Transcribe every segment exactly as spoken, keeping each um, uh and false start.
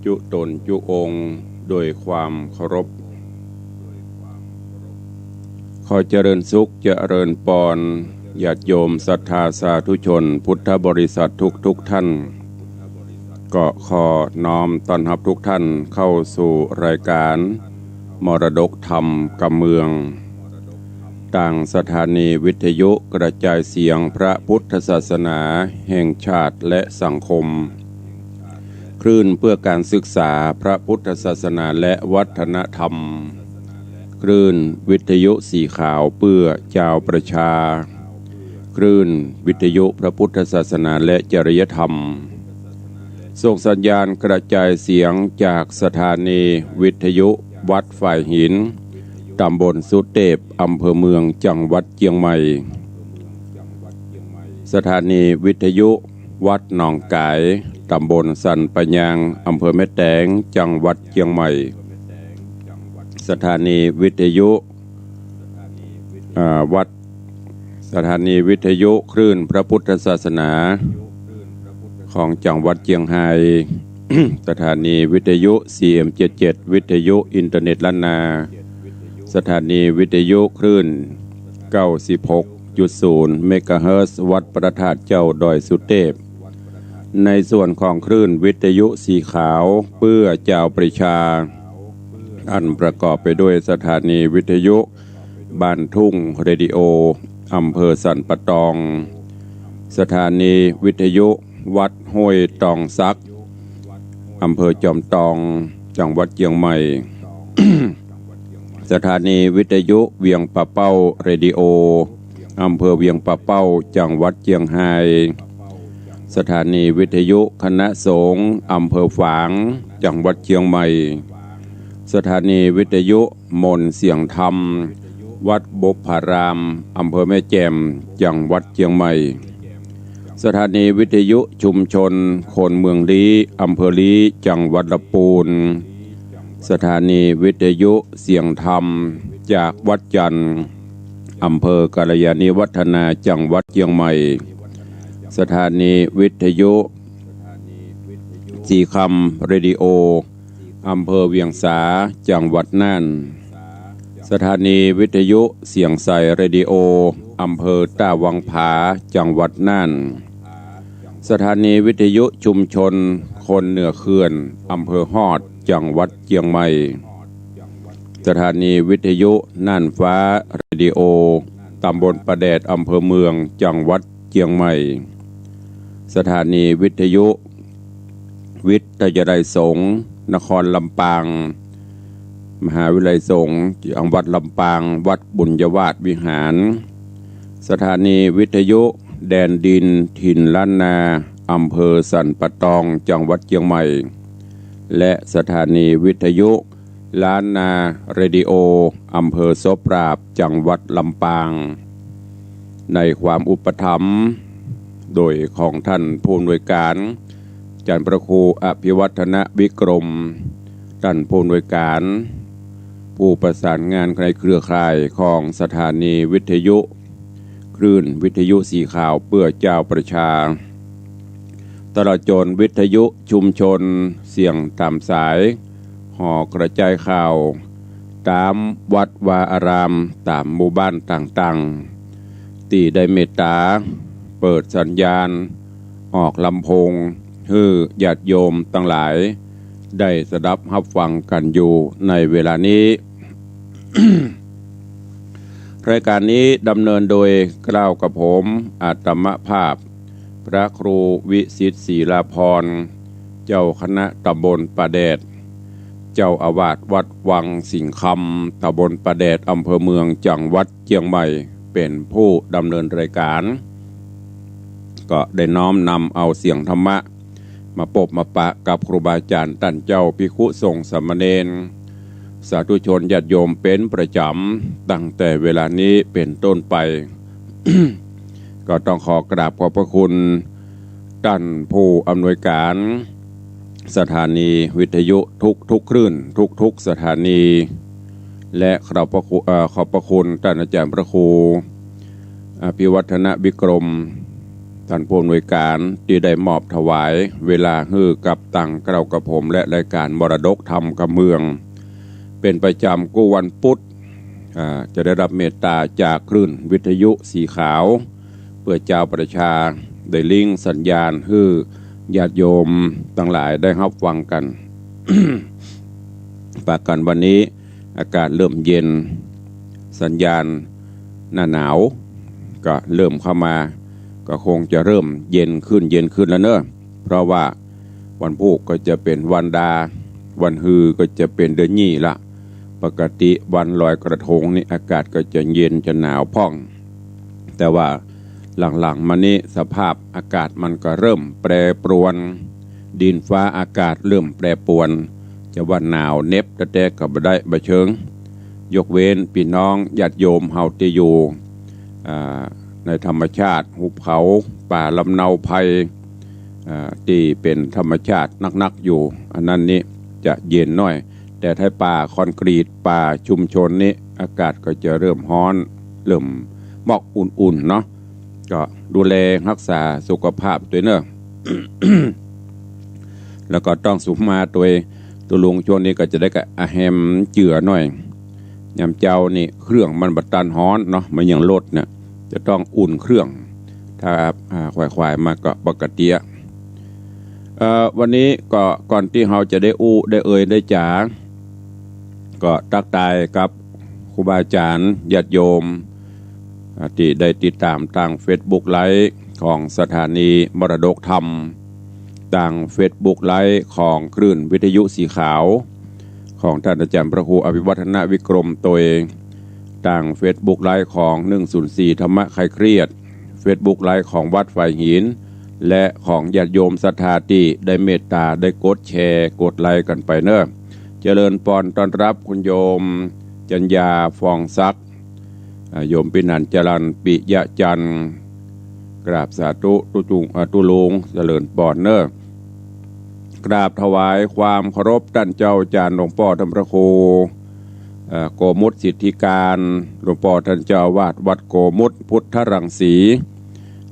จุตนจุองค์ด้วยความเคารพ ขอเจริญสุขเจริญปอน ญาติโยมศรัทธาสาธุชนพุทธบริษัททุกๆท่าน ก็ขอน้อมต้อนรับทุกท่านเข้าสู่รายการมรดกธรรมกำเมือง ตางสถานีวิทยุกระจายเสียงพระพุทธศาสนาแห่งชาติและสังคม คลื่นเพื่อการศึกษาพระพุทธศาสนาและวัฒนธรรม คลื่นวิทยุสีขาวเพื่อจาวประชา คลื่นวิทยุพระพุทธศาสนาและจริยธรรม ส่งสัญญาณกระจายเสียงจากสถานีวิทยุวัดฝายหิน ตำบลสุเตพ อำเภอเมือง จังหวัดเจียงใหม่ สถานีวิทยุวัดหนองก๋าย ตำบลสันปะยาง อำเภอแม่แตง จังหวัดเจียงใหม่ สถานีวิทยุ อ่า วัด สถานีวิทยุคลื่นพระพุทธศาสนาของจังหวัดเจียงไฮ้ สถานีวิทยุ ซีเอ็มเจ็ดเจ็ด วิทยุอินเทอร์เน็ตล้านนา สถานีวิทยุคลื่น เก้าสิบหกจุดศูนย์ เมกะเฮิรตซ์ วัดพระธาตุเจ้าดอยสุเตพ ในส่วนของคลื่นวิทยุสีขาวเพื่อจาวประชา อันประกอบไปด้วยสถานีวิทยุบ้านทุ่งเรดิโอ อำเภอสันป่าตอง สถานีวิทยุวัดห้วยตองสัก อำเภอจอมตอง จังหวัดเจียงใหม่ สถานีวิทยุเวียงป่าเป้าเรดิโอ อำเภอเวียงป่าเป้า จังหวัดเจียงไฮ้ สถานีวิทยุคณะสงฆ์ อำเภอฝาง จังหวัดเจียงใหม่ สถานีวิทยุมนต์เสียงธรรม วัดบุพพาราม อำเภอแม่แจ่ม จังหวัดเจียงใหม่ สถานีวิทยุชุมชนคนเมืองลี้ อำเภอลี้ จังหวัดลำปูน สถานีวิทยุเสียงธรรมจากวัดจันทร์ อำเภอกัลยาณิวัฒนา จังหวัดเจียงใหม่ สถานีวิทยุสีคำเรดิโอ อำเภอเวียงสา จังหวัดน่าน สถานีวิทยุเสียงใสเรดิโอ อำเภอต้าวังผา จังหวัดน่าน สถานีวิทยุชุมชนคนเหนือเขื่อน อำเภอฮอด จังหวัดเจียงใหม่ สถานีวิทยุน่านฟ้าเรดิโอ ตำบลป่าแดด อำเภอเมือง จังหวัดเจียงใหม่ สถานีวิทยุวิทยาลัยสงฆ์นครลำปาง มหาวิทยาลัยสงฆ์จังหวัดลำปาง วัดบุญยวาสวิหาร สถานีวิทยุแดนดินถิ่นล้านนา อำเภอสันป่าตอง จังหวัดเจียงใหม่ และสถานีวิทยุล้านนาเรดิโอ อำเภอโสปราบ จังหวัดลำปาง ในความอุปถัมภ์โดยของท่านผู้อำนวยการ อาจารย์พระครูอภิวัฒนวิกรม ท่านผู้อำนวยการ ผู้ประสานงานในเครือข่ายของสถานีวิทยุ คลื่นวิทยุสีขาวเปื้อจาวประชา ตลอดจนวิทยุชุมชนเสียงต๋ามสาย หอกระจายข่าว ต๋ามวัดวาอาราม ต๋ามหมู่บ้านต่างๆ ตี้ได้เมตต๋าเปิดสัญญาณออกลำโพง หื้อญาติโยมตังหลายได้สดับฮับฟังกั๋นอยู่ในเวลานี้ รายการนี้ดำเนินโดยเกล้ากับผม อาตมาภาพ พระครูวิสิทธิ์ ศิลาภรณ์ เจ้าคณะตำบลป่าแดด เจ้าอาวาสวัดวังสิงห์คำ ตำบลป่าแดด อำเภอเมือง จังหวัดเจียงใหม่ เป๋นผู้ดำเนินรายการ ก็ได้น้อมนำเอาเสียงธรรมะ มาปบมาปะกับครูบาอาจารย์ต้านเจ้า ภิกขุสงฆ์สามเณร สาธุชนญาติโยมเป๋นประจ๋ำ ตั้งแต่เวลานี้เป๋นต้นไป ก็ต้องขอกราบขอบพระคุณต้านผู้อำนวยการสถานีวิทยุทุกๆคลื่น ทุกๆสถานี และขอบพระคุณ เอ่อ ขอบพระคุณต้านอาจารย์พระครูอภิวัฒนวิกรม ต้านผู้อำนวยก๋านตี้ได้มอบถวายเวลาหื้อกับตังเกล้ากระผมและรายก๋านมรดกธรรมกำเมือง เป๋นประจ๋ำกู้วันปุ๊ด อ่า จะได้ฮับเมตต๋าจากคลื่นวิทยุสีขาว เปื้อจาวประชาได้ลิงก์สัญญาณหื้อญาติโยมตังหลายได้ฮับฟังกั๋น ปะกั๋นวันนี้อากาศเริ่มเย็น สัญญาณหน้าหนาวก็เริ่มเข้ามา ก็คงจะเริ่มเย็นขึ้น เย็นขึ้นแล้วเนาะ เพราะว่าวันพูกก็จะเป๋นวันดา วันฮือก็จะเป๋นเดือนยี่ละ ปกติวันลอยกระทงนี่อากาศก็จะเย็นจะหนาวพ่อง แต่ว่าหลังๆ มานี้สภาพอากาศมันก็เริ่มแปรปรวน ดินฟ้าอากาศเริ่มแปรปรวน จะว่าหนาวเหน็บแต๊ๆ ก็บ่ได้ บ่เชิง ยกเว้นปี้น้องญาติโยมเฮาตี้อยู่ อ่า ในธรรมชาติหุบเขาป่าลำเนาไพร อ่า ตี้เป๋นธรรมชาตินักๆ อยู่ อันนั้นนี่จะเย็นหน้อย แต่ถ้าป่าคอนกรีต ป่าชุมชนนี่อากาศก็จะเริ่มฮ้อน เริ่มมอกอุ่นๆ เนาะ ก็ดูแลฮักษาสุขภาพตวยเนาะ แล้วก็ต้องสุมมาตวย ตุ๊ลุงช่วงนี้ก็จะได้กะอะแฮมเจือหน้อย ยามเจ๊านี่เครื่องมันบ่ตันฮ้อนเนาะ มันยังรถเนี่ย จะต้องอุ่นเครื่อง ถ้า อ่า ขวายๆ มาก็ปกติอะ เอ่อ วันนี้ก็ก่อนตี้เฮาจะได้อู้ได้เอ่ยได้จ๋า ก็ตั๊กตายกับครูบาอาจ๋ารย์ญาติโยม อ่า ตี้ได้ติดต๋ามตางเฟซบุ๊กไลฟ์ของสถานีมรดกธรรม ตางเฟซบุ๊กไลฟ์ของคลื่นวิทยุสีขาว ของต้านอาจ๋ารย์พระครูอภิวัฒนวิกรมตวย ตางเฟซบุ๊กไลฟ์ของหนึ่งศูนย์สี่ธรรมะคลายเครียด เฟซบุ๊กไลฟ์ของวัดฝายหิน และของญาติโยมศรัทธาตี้ได้เมตต๋าได้กดแชร์กดไลค์กั๋นไปเนาะ เจริญปอนต้อนฮับคุณโยมจัญญา ฟองศักดิ์ อ่า โยมปี้นันจรัญ ปิยะจันทร์ กราบสาธุตุ๊จุง อ่า ตุ๊ลุง เจริญปอนเนาะ กราบถวายความเคารพต้านเจ้าอาจ๋ารย์หลวงป้อต้านพระครู เอ่อ โกมุตสิทธิการ หลวงป้อต้านเจ้าอาวาสวัดโกมุตพุทธรังสี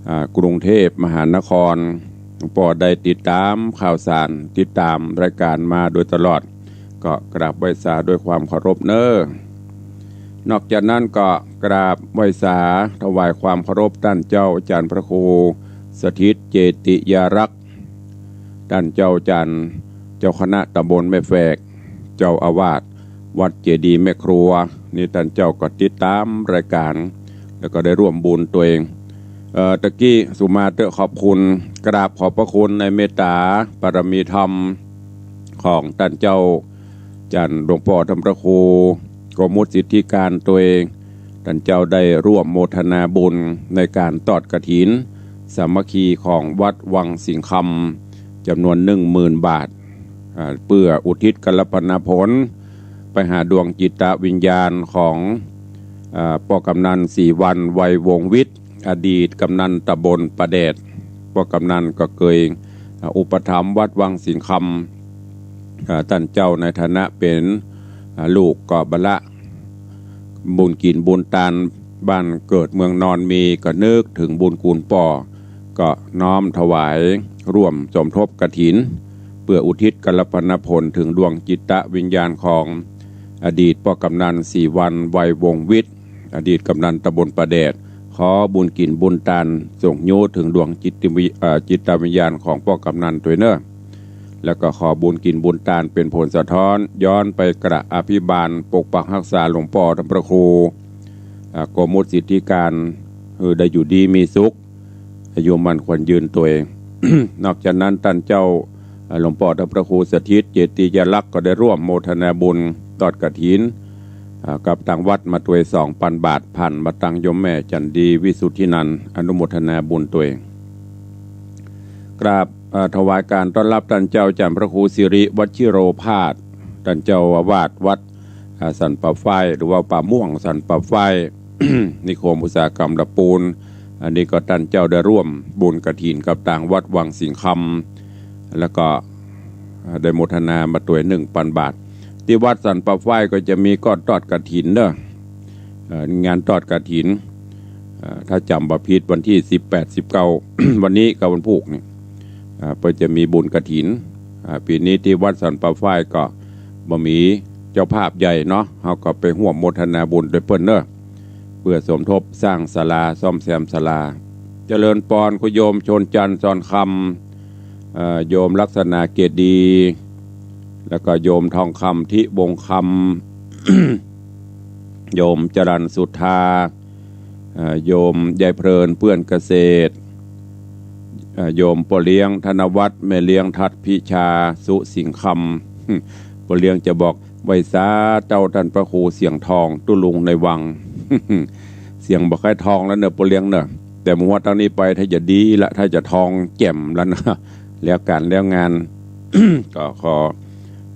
อ่า กรุงเทพมหานคร หลวงป้อได้ติดต๋ามข่าวสาร ติดต๋ามรายก๋านมาโดยตลอด ก็กราบไหว้สาด้วยความเคารพเนาะ นอกจากนั้นก็กราบไหว้สาถวายความเคารพต้านเจ้าอาจ๋ารย์พระครูสถิตเจติยารักษ์ ต้านเจ้าอาจ๋ารย์ เจ้าคณะต๋ำบลแม่แฝก เจ้าอาวาสวัดเจดีย์แม่ครัว นี่ต้านเจ้าก็ติดต๋ามรายก๋าน แล้วก็ได้ร่วมบุญตวย เอ่อ ตะกี้สุมาเต๊อะ ขอบคุณ กราบขอบพระคุณในเมตต๋าบารมีธรรมของต้านเจ้าอาจ๋ารย์หลวงป้อต้านพระครูโกมุตสิทธิการตวย ต้านเจ้าได้ร่วมโมทนาบุญในก๋านตอดกฐินสามัคคีของวัดวังสิงห์คำ จ๋ำนวนหนึ่งหมื่นบาท อ่า เปื้ออุทิศกัลปนาผลไปหาดวงจิตวิญญาณของ อ่า ป้อกำนันศรีวรรณ ไวยวงศ์วิทย์ อดีตกำนันต๋ำบลป่าแดด ป้อกำนันก็เกย อ่า อุปถัมภ์วัดวังสิงห์คำ อ่า ต้านเจ้าในฐานะเป๋น อ่า ลูกก็บ่ละ บุญกิ๋นบุญตานบ้านเกิดเมืองนอนมี ก็นึกเถิงบุญคุณป้อ ก็น้อมถวายร่วมสมทบกฐิน เปื้ออุทิศกัลปนาผลเถิงดวงจิตวิญญาณของอดีตป้อกำนันศรีวรรณ ไวยวงศ์วิทย์ อดีตกำนันต๋ำบลป่าแดด ขอบุญกิ๋นบุญตานส่งยู้เถิงดวงจิตวิ- เอ่อ จิตวิญญาณของป้อกำนันตวยเนาะ แล้วก็ขอบุญกิ๋นบุญตานเป๋นผลสะท้อน ย้อนไปกระอภิบาลปกปักฮักษาหลวงป้อต้านพระครู อ่า โกมุตสิทธิการ หื้อได้อยู่ดีมีสุข อายุมั่นขวัญยืนตวย นอกจากนั้นต้านเจ้า อ่า หลวงป้อต้านพระครูสถิตเจติยารักษ์ก็ได้ร่วมโมทนาบุญตอดกฐิน อ่า กับตางวัดมาตวยสองปันบาท ผ่านมาตางโยมแม่จันดีวิสุทธินันท์ อนุโมทนาบุญตวย กราบ เอ่อ ถวายการต้อนฮับต้านเจ้าอาจ๋ารย์พระครูสิริวชิโรภาส ต้านเจ้าอาวาสวัด อ่า สันป่าฝ้าย หรือว่าป่าม่วงสันป่าฝ้าย นิคมอุตสาหกรรมละปูน อันนี้ก็ต้านเจ้าได้ร่วมบุญกฐินกับตางวัดวังสิงห์คำ แล้วก็ อ่า ได้โมทนามาตวยหนึ่งปันบาท ตี้วัดสันป่าฝ้ายก็จะมีก้อนตอดกฐินเนาะ เอ่อ งานตอดกฐิน เอ่อ ถ้าจ๋ำบ่ผิดวันตี้สิบแปด สิบเก้า วันนี้กับวันพูกนี่ อ่า เปิ้นจะมีบุญกฐิน อ่า ปี๋นี้ตี้วัดสันป่าฝ้ายก็บ่มีเจ้าภาพใหญ่เนาะ เฮาก็ไปฮ่วมโมทนาบุญตวยเปิ้นเนาะ เปื้อสมทบสร้างศาลา ซ่อมแซมศาลา เจริญปอน คุณโยมชนจันทร์ สอนคำ เอ่อ โยมลักษณะเกตดี แล้วก็โยมทองคำ ทิวงศ์คำ โยมจรัญสุธา เอ่อ โยมยายเพลิน เปื้อนเกษตร เอ่อ โยมป้อเลี้ยงธนวัฒน์ แม่เลี้ยงทัดพิชา สุสิงห์คำ ป้อเลี้ยงจะบอก ไหว้สาเจ้าต้านพระครูเสียงทอง ตุ๊ลุงในวัง เสียงบ่ใค่ทองแล้วเนาะ ป้อเลี้ยงเนาะ แต่เมื่อวานตางนี้ไป ถ้าจะดีละ ถ้าจะทองแจ่มแล้วนะ แล้วก๋านแล้วงาน ก็ขอ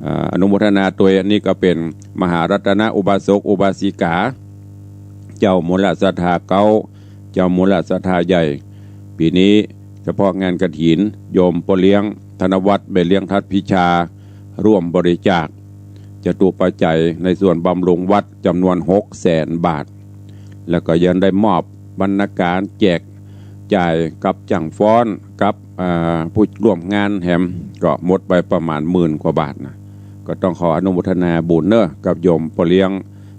อ่า อนุโมทนาตวย อันนี้ก็เป๋นมหารัตนอุบาสกอุบาสิกา เจ้ามูลศรัทธาเก๊า เจ้ามูลศรัทธาใหญ่ ปี๋นี้เฉพาะงานกฐิน โยมป้อเลี้ยงธนวัฒน์ แม่เลี้ยงทัดพิชา ร่วมบริจาคจตุปัจจัยในส่วนบำรุงวัดจ๋ำนวนหกแสนบาท แล้วก็ยังได้มอบบรรณาการแจกจ่ายกับจ้างฟ้อน กับ อ่า ผู้ร่วมงานแหม ก็หมดไปประมาณหมื่นกว่าบาทนะ ก็ต้องขออนุโมทนาบุญเนาะ กับโยมป้อเลี้ยง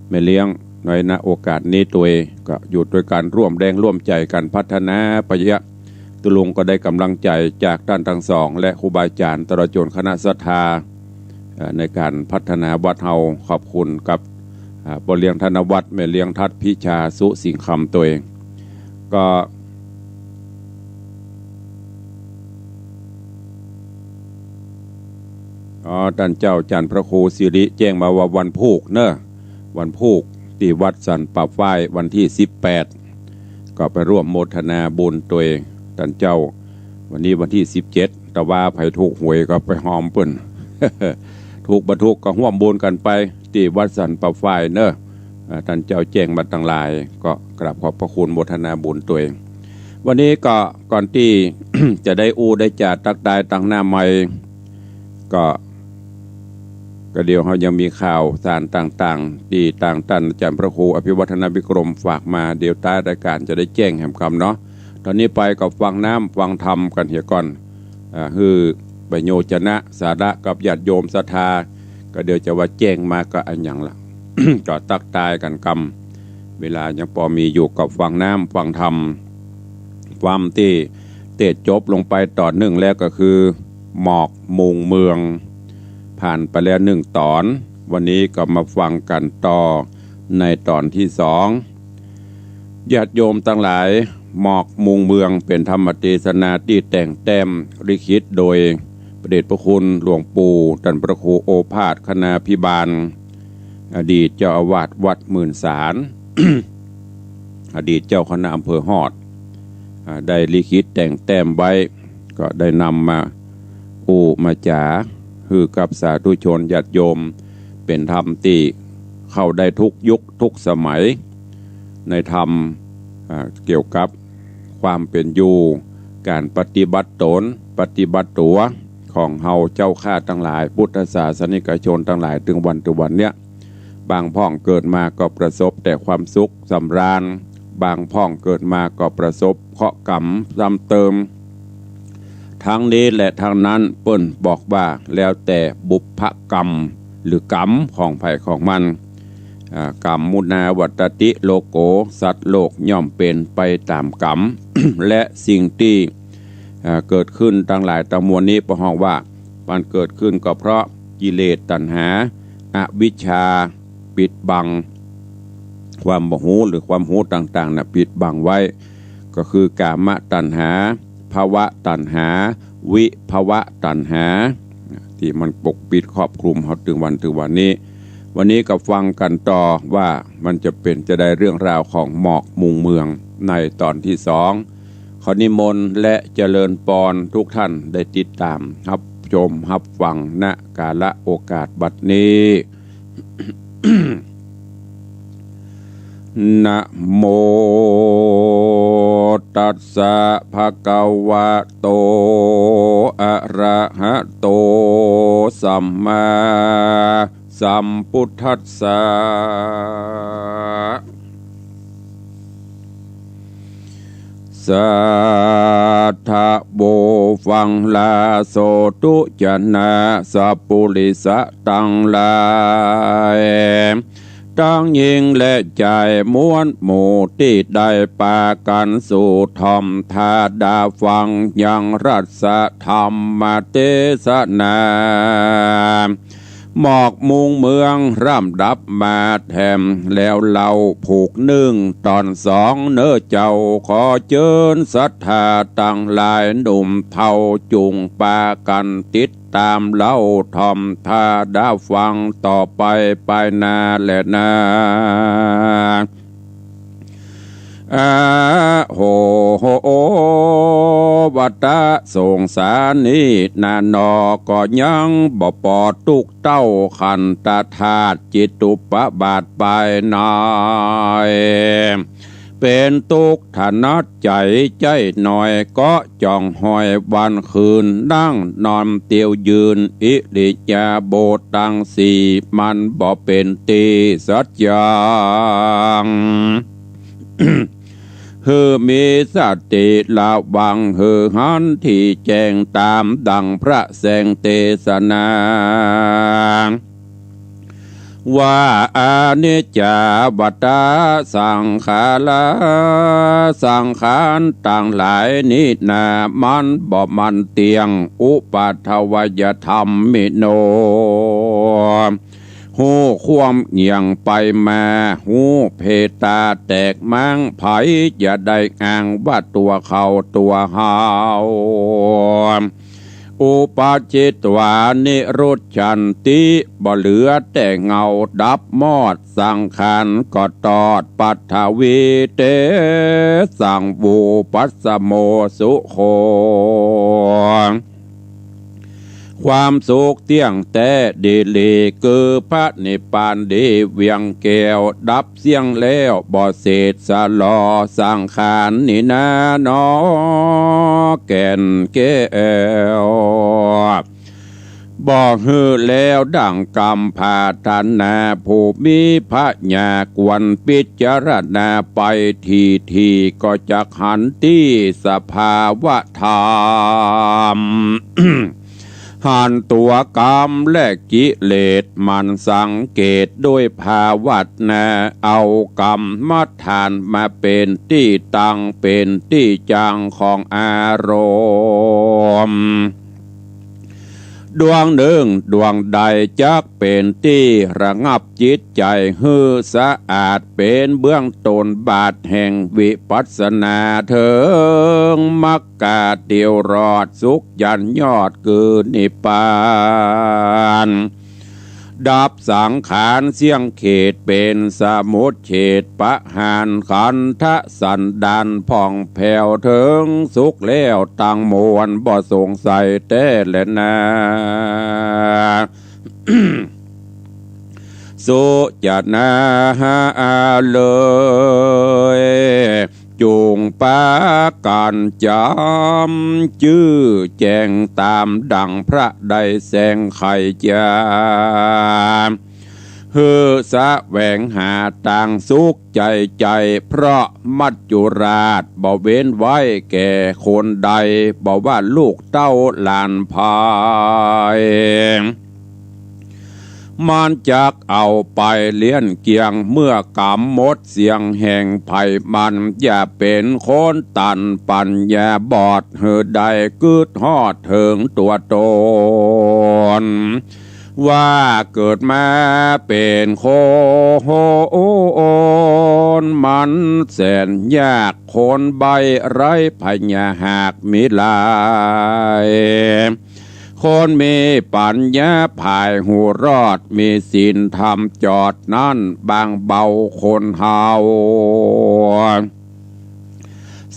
แม่เลี้ยง ในโอกาสนี้ตวย ก็อยู่ตวยกั๋น ร่วมแรงร่วมใจ๋กั๋นพัฒนาไปเยียะ ตุ๊ลุงก็ได้ก๋ำลังใจ๋จากต้านตังสอง และครูบาอาจ๋ารย์ ตลอดจ๋นคณะศรัทธา เอ่อ ในก๋านพัฒนาวัดเฮา ขอบคุณกับ อ่า ป้อเลี้ยงธนวัฒน์ แม่เลี้ยงทัดพิชา สุสิงห์คำตวย ก็ อ๋อ ต้านเจ้าจ๋ารย์พระครูสิริแจ้งมาว่าวันพูกเนาะ วันพูกตี้วัดสันป่าฝ้ายวันตี้สิบแปด ก็ไปร่วมโมทนาบุญตวยต้านเจ้า วันนี้วันตี้สิบเจ็ด แต่ว่าใผถูกหวยก็ไปฮอมเปิ้น ถูกบ่ถูกก็ฮ่วมบุญกั๋นไป ตี้วัดสันป่าฝ้ายเนาะ อ่า ต้านเจ้าแจ้งมาตังหลาย ก็กราบขอบพระคุณโมทนาบุญตวย วันนี้ก็ก่อนตี้ จะได้อู้ได้จ๋าตักตายตางหน้าไมค์ ก็ ก็เดี๋ยวเฮายังมีข่าวสารต่างๆ ตี้ตางต้านอาจ๋ารย์พระครูอภิวัฒนวิกรมฝากมา เดี๋ยวต๊ายรายก๋านจะได้แจ้งแหมกำเนาะ ต๋อนนี้ไปก็ฟังน้ำฟังธรรมกั๋นเหียก่อน อ่า หื้อประโยชนะสาระกับญาติโยมศรัทธา ก็เดี๋ยวจะว่าแจ้งมาก็อะหยังละ ก็ตักตายกั๋นกำ เวลายังปอมีอยู่ ก็ฟังน้ำฟังธรรม ความตี้เตจบลงไปต๋อนนึ่งแล้วก็คือ หมอกมุงเมือง ผ่านไปแล้วนึ่งต๋อน วันนี้ก็มาฟังกั๋นต่อในต๋อนตี้สอง ญาติโยมตังหลาย หมอกมุงเมืองเป๋นธรรมเตสนาตี้แต่งแต้มลิขิตโดยพระเดชพระคุณหลวงปู่ต้านพระครูโอภาสคณาภิบาล อดีตเจ้าอาวาสวัดหมื่นสาร อดีตเจ้าคณะอำเภอฮอด อ่า ได้ลิขิตแต่งแต้มไว้ ก็ได้นำมาอู้มาจ๋า หื้อกับสาธุชนญาติโยม เป๋นธรรมตี้เข้าได้ทุกยุคทุกสมัย ในธรรม อ่า เกี่ยวกับความเป๋นอยู่ ก๋านปฏิบัติต๋น ปฏิบัติตั๋ว ของเฮาเจ้าข้าตังหลาย พุทธศาสนิกชนตังหลาย เถิงวัน เถิงวันเนี้ย บางพ่องเกิดมาก็ประสบแต่ความสุขสำราญ บางพ่องเกิดมาก็ประสบเคราะห์กรรมซ้ำเติม ทั้งนี้และทั้งนั้นเปิ้นบอกว่าแล้วแต่บุพกรรม หรือกรรมของใผของมัน อ่า กรรมมุนาวัตติโลโก สัตว์โลกย่อมเป๋นไปต๋ามกรรม และสิ่งตี้ อ่า เกิดขึ้นตังหลายตังมวลนี้ เปิ้นฮ้องว่ามันเกิดขึ้นก็เพราะกิเลสตัณหา อวิชชาปิดบัง ความบ่ฮู้หรือความฮู้ต่างๆ น่ะ ปิดบังไว้ ก็คือกามตัณหา ภวตัณหา วิภวตัณหา ตี้มันปกปิดครอบคลุมเฮาเถิงวัน เถิงวันนี้ วันนี้ก็ฟังกั๋นต่อว่ามันจะเป๋นจาใดเรื่องราวของหมอกมุงเมืองในต๋อนตี้สอง ขอนิมนต์และเจริญปอนทุกท่านได้ติดต๋ามฮับชมฮับฟัง ณ กาละโอกาสบัดนี้ นะโมตัสสะ ภะคะวะโต อะระหะโต สัมมาสัมพุทธัสสะ สาธุ ฟังลาโสธุ จะนาสัปปุริสะตังหลาย ตังญิงและจายมวลหมู่ตี้ได้ปากั๋นสู่ถ่อมตาดาฟังยังรัตธรรมเตสนา หมอกมุงเมืองร่ำดับมาแถม แล้วเล่าผูกนึ่งต๋อนสองเน่อเจ้า ขอเจิญศรัทธาตังหลายหนุ่มเฒ่า จุ่งปากั๋นติดต๋ามเล่าถ่อมตาดาฟังต่อไปไปนาแลนา อาโห โห วตะสงสารนี้นาหนอ ก็ยังบ่ปอดตุ๊กเต้าขันตธาตุจิตตุปบาทไปใน เป๋นตุ๊กถนัดใจ๋ใจ๊หน่อย ก็จ่องหอยวันคืน นั่งนอนเตียวยืน อิริยาบถตังสี่ มันบ่เป๋นตี้สัจจัง หื้อมีสติระวัง หื้อหันตี้แจ้งต๋ามดั่งพระแสงเตสนา ว่าอนิจจาวตาสังขารา สังขารตังหลายนี้นา มันบ่มั่นเตี้ยง อุปาทวยธัมมิโน ฮู้ความเงี่ยงไปมา ฮู้เพตาแตกม้าง ใผจะได้อ้างว่าตั๋วเขาตั๋วเฮา อุปัชฌิตวานิรุจฉันติ บ่เหลือแต่เงาดับมอด สังขารก็ตอด ปัทวีเตสังวุปัสสโมสุโข ความสุขเตี้ยงแต๊ดีหลี คือพระนิพพานดีเวียงแก้ว ดับเสี้ยงแล้วบ่เศษสะหลอ สังขารนี้นาหนอ แก่นแก้ว บ่หื้อแล้วดั่งกำปรารถนา ผู้มีปัญญาควรพิจารณาไป ทีทีก็จักหันตี้สภาวะธรรม หันตั๋วกรรมและกิเลส หมั่นสังเกตด้วยภาวนา เอากรรมฐานมาเป๋นตี้ตั้ง เป๋นตี้จั่งของอารมณ์ ดวงนึ่งดวงใดจักเป๋นตี้ระงับจิตใจ๋หื้อสะอาด เป๋นเบื้องต้นบาทแห่งวิปัสสนา เถิงมรรคาเตียวรอดสุขยันยอดคือนิพพาน ดับสังขารเสี้ยงเขตเป๋นสมุจเฉท ประหารขันธสันดานผ่องแผ้ว เถิงสุขแล้วตังมวล บ่สงสัยแต๊แลนา สุจนาเลย จุ่งปากั๋นจ๋ำจื้อแจ้งต๋ามดั่งพระได้แสงไขจา หื้อแสวงหาตางสุขใจ๋ใจ๋ เพราะมัจจุราชบ่เว้นไว้แก่คนใด บ่ว่าลูกเต้าหลานภาย มันจักเอาไปเลี้ยงเกี้ยง เมื่อกำหมดเสี้ยงแห่งภัยมัน อย่าเป๋นคนตันปัญญาบอด หื้อได้กึ๊ดฮอดเถิงตั๋วตน ว่าเกิดมาเป๋นคน มันแสนยาก คนใบ้ไร้พยาหากมีหลาย คนมีปัญญาผายฮู้รอด มีศีลธรรมจอดนั้นบางเบาคนเฮา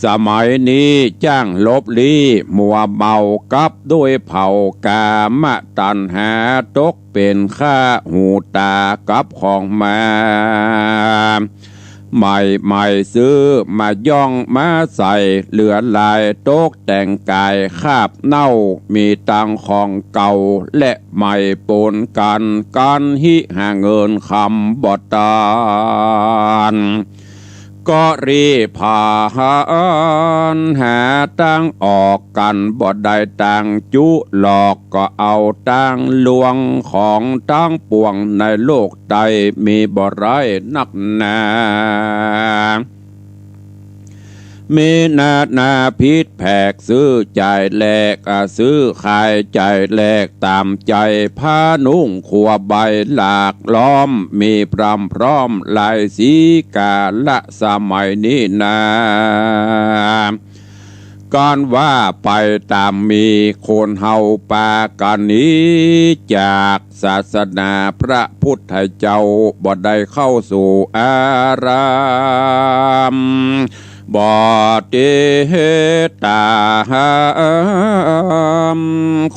สมัยนี้จ้างหลบลี้มัวเมากับด้วยเผ่ากามตัณหา ตกเป๋นข้าหูตากับของมา ใหม่ๆ ซื้อมาย่องมาใส่ เหลือหลายตกแต่งก๋ายคาบเน่า มีตังของเก่าและใหม่ปนกั๋น กั๋นหิหาเงินคำบ่ตาน ก็รีบผานหาตางออกกั๋น บ่ได้ตางจุหลอก ก็เอาตางลวงของตังปวงในโลกใต้ มีบ่หลายนักหนา มีนานาผิดแผก ซื้อจ่ายแลก อ่า ซื้อขายจ่ายแลกต๋ามใจ๋ ผ้านุ่งครัวใบหลากหลอม มีพร่ำพร้อมหลายสี กาละสมัยนี้นา กั๋นว่าไปต๋ามมี คนเฮาปากั๋นหนีจากศาสนาพระพุทธเจ้า บ่ได้เข้าสู่อาราม บ่ติดต๋าม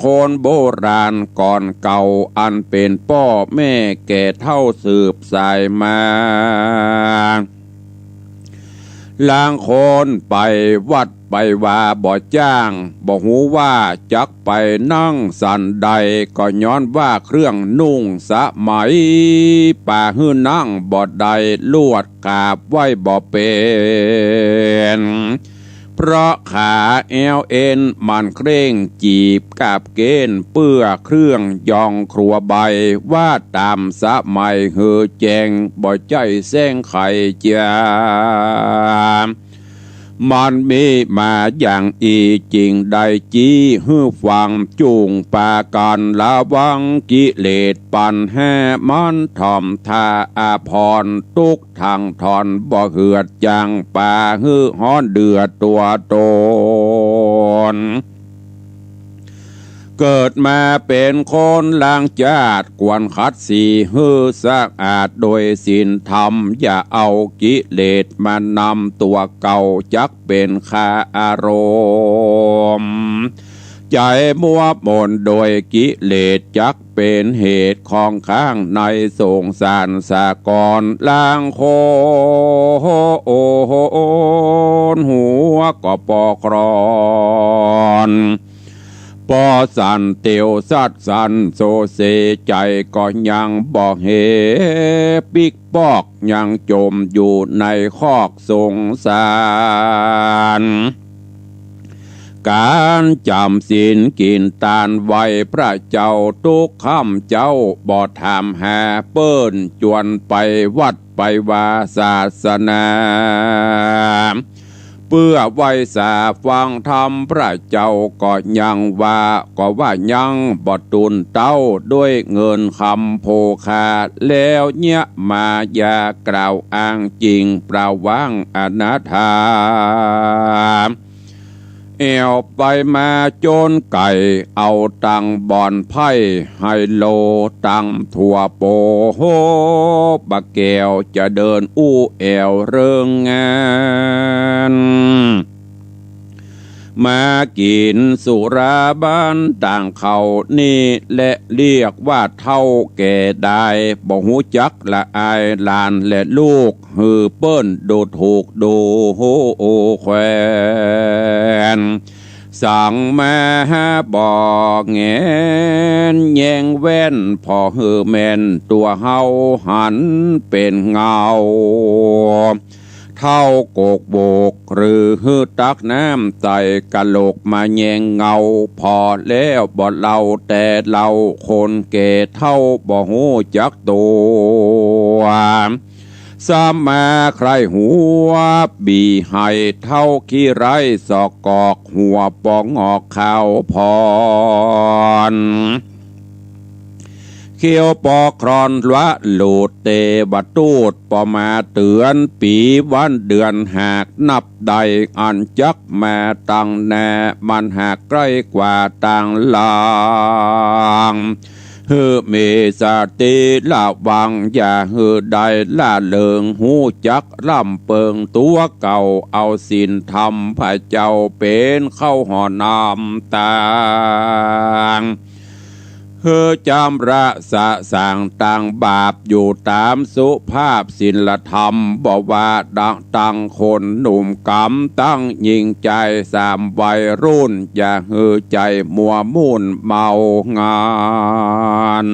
คนโบราณก่อนเก่า อันเป๋นป้อแม่แก่เฒ่าสืบสายมา ลางคนไปวัดไปวาบ่จ้าง บ่ฮู้ว่าจักไปนั่งสันใด ก็ย้อนว่าเครื่องนุ่งสมัย ปาหื้อนั่งบ่ได้ ลวดกราบไหว้บ่เป๋น เพราะขาแอวเอ็นมันเคร่ง จีบกาบเก้นเปื้อเครื่องยองครัวใบ ว่าต๋ามสมัยหื้อแจ้ง บ่ใจ้แสร้งไขจา มันมีมาอย่างอี้ จึงได้จี้หื้อฟัง จุ่งปากั๋นระวังกิเลสปัญหา มันถ่อมท่าอภรณ์ ตุ๊ก ถังถอนบ่เหือดจาง ปาหื้อฮ้อนเดือดตั๋วต๋น เกิดมาเป๋นคนล้างจาติ ควรขัดสีหื้อสะอาดโดยศีลธรรม อย่าเอากิเลสมานำตั๋วเก่า จักเป๋นคาอารมณ์ ใจ๋มัวหมนโดยกิเลส จักเป๋นเหตุของข้างในสงสารสากล ลางคนหัวก็ปอกครอน ปอสั่นเตียวสัดสั่นโซเซ ใจ๋ก็ยังบ่เฮปิ๊กปอก ยังจมอยู่ในคอกสงสาร ก๋านจ๋ำศีลกิ๋นตานไหว้พระเจ้า ตุ๊กค่ำเจ๊าบ่ถามหาเปิ้น จวนไปวัดไปวาศาสนา เปื้อไหว้สาฟังธรรมพระเจ้า ก็ยังว่า ก็ว่ายังบ่ตูนเต๊า ด้วยเงินคำโภคา แล้วเยียะมายากล่าวอ้างจริง ประวังอนาถา แอ่วไปมาจนไก๋ เอาตังบ่อนไพ่ไฮโล ตังตั๋วโปโฮ บ่าแก้วจะเดินอู้แอ่วเริงงาน มากิ๋นสุราบ้านต่างเขานี่แหละ เรียกว่าเฒ่าแก่ดาย บ่ฮู้จักละอายหลานและลูก หื้อเปิ้นดูถูกดูแควน สังมาบ่แงนแยงแว่น ผ่อหื้อแม่นตั๋วเฮาหันเป๋นเงา เฒ่ากกบก หรือหื้อตักน้ำใส่กะโหลกมาแยงเงา ผ่อแล้วบ่เล่าแต่เล่า คนแก่เฒ่าบ่ฮู้จักตั๋ว สมาใคร่หัว บีไห้เฒ่าขี้ไร้สอกกอก หัวปองอกขาวผ่อน เขี้ยวปอกครอนละหลุด เตวทูตบ่มาเตื๋อน ปี๋วันเดือนหากนับได้ อันจักมาตังหน้า มันหากใก้กว่าตังหลัง หื้อมีสติระวัง อย่าหื้อได้ละเลิง ฮู้จักร่ำเปิงตั๋วเก่า เอาศีลธรรมพระเจ้าเป๋นเข้าห่อน้ำตาง หื้อจำระสะสางตังบาปอยู่ต๋ามสุภาพศีลธรรม บ่ว่าตังคนหนุ่มก๋ำตังญิงจาย สามวัยรุ่น อย่าหื้อใจ๋มัวมุ่นเมางาน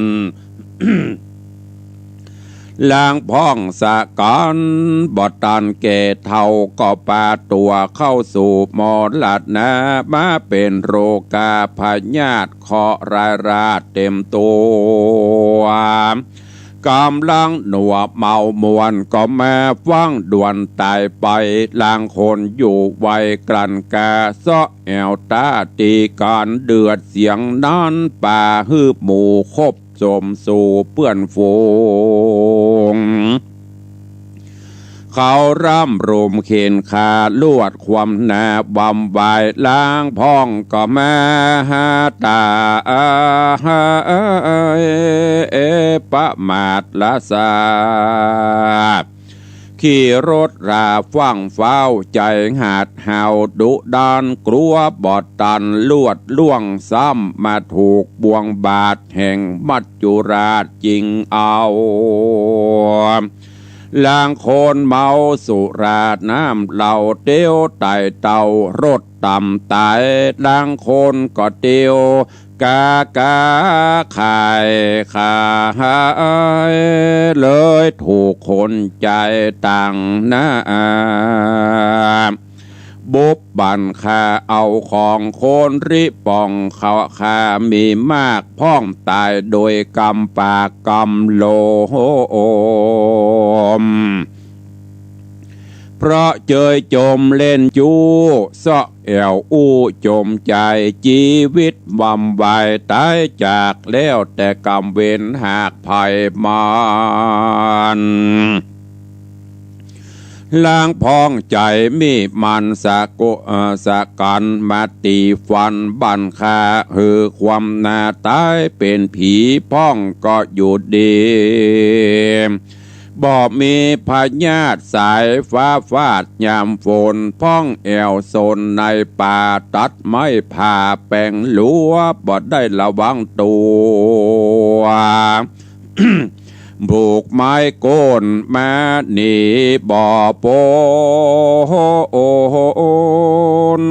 ลางพ่องสะกั๋นบ่ตันแก่เฒ่า ก็ปาตั๋วเข้าสู่มรณะ มาเป๋นโรคาพยาธิเคราะห์ร้ายราษฎร์เต๋มตั๋ว ก๋ำลังหนัวเมามวนก็มาฟั่งด่วนต๋ายไป ลางคนอยู่ไวกลั้นกล้า เซาะแอ่วต๋าตี้ก๋านเดือดเสียงนั้น ปาหื้อหมู่คบสมสู่เปื้อนฝูง เขาร่ำรมเข็ญฆ่าลวดความหน้าบำวาย ลางพ่องก็มาหาต๋า ประมาทละซา ขี่รถราฟั่งฟ้าว ใจ๋หัดห้าวดุดัน กลัวบ่ตันลวดล่วง ซ้ำมาถูกบ่วงบาดแห่งมัจจุราชจริงเอา ลางคนเมาสุราน้ำเหล้า เตียวไต่เต้ารถต่ำต๋าย ลางคนก็เตียวก๋าก๋าขายขาย เลยถูกคนใจ๋ต่างหน้า บุบบั่นฆ่าเอาของคนริป่อง เขาฆ่ามีมากพ่องต๋าย โดยกำปากกำโลม เพราะเจยจมเล่นจู้ เซาะแอ่วอู้จมใจ๋ จีวิตบำวายต๋ายจาก แล้วแต่กำเวรหากไผมัน ลางพ่องใจ๋มีมันสะกุ เอ่อ สะกั๋นมาตี๋ฟันบั่นฆ่า หื้อความหน้าต๋ายเป๋นผีพ่องก็อยู่ดี บ่มีพยาธิสายฟ้าฟาดยามฝน พ่องแอ่วสนในป่า ตัดไม้ผ่าแป๋งหลัว บ่ได้ระวังตั๋ว ผูกไม้โก้นมาหนีบ่ป๊น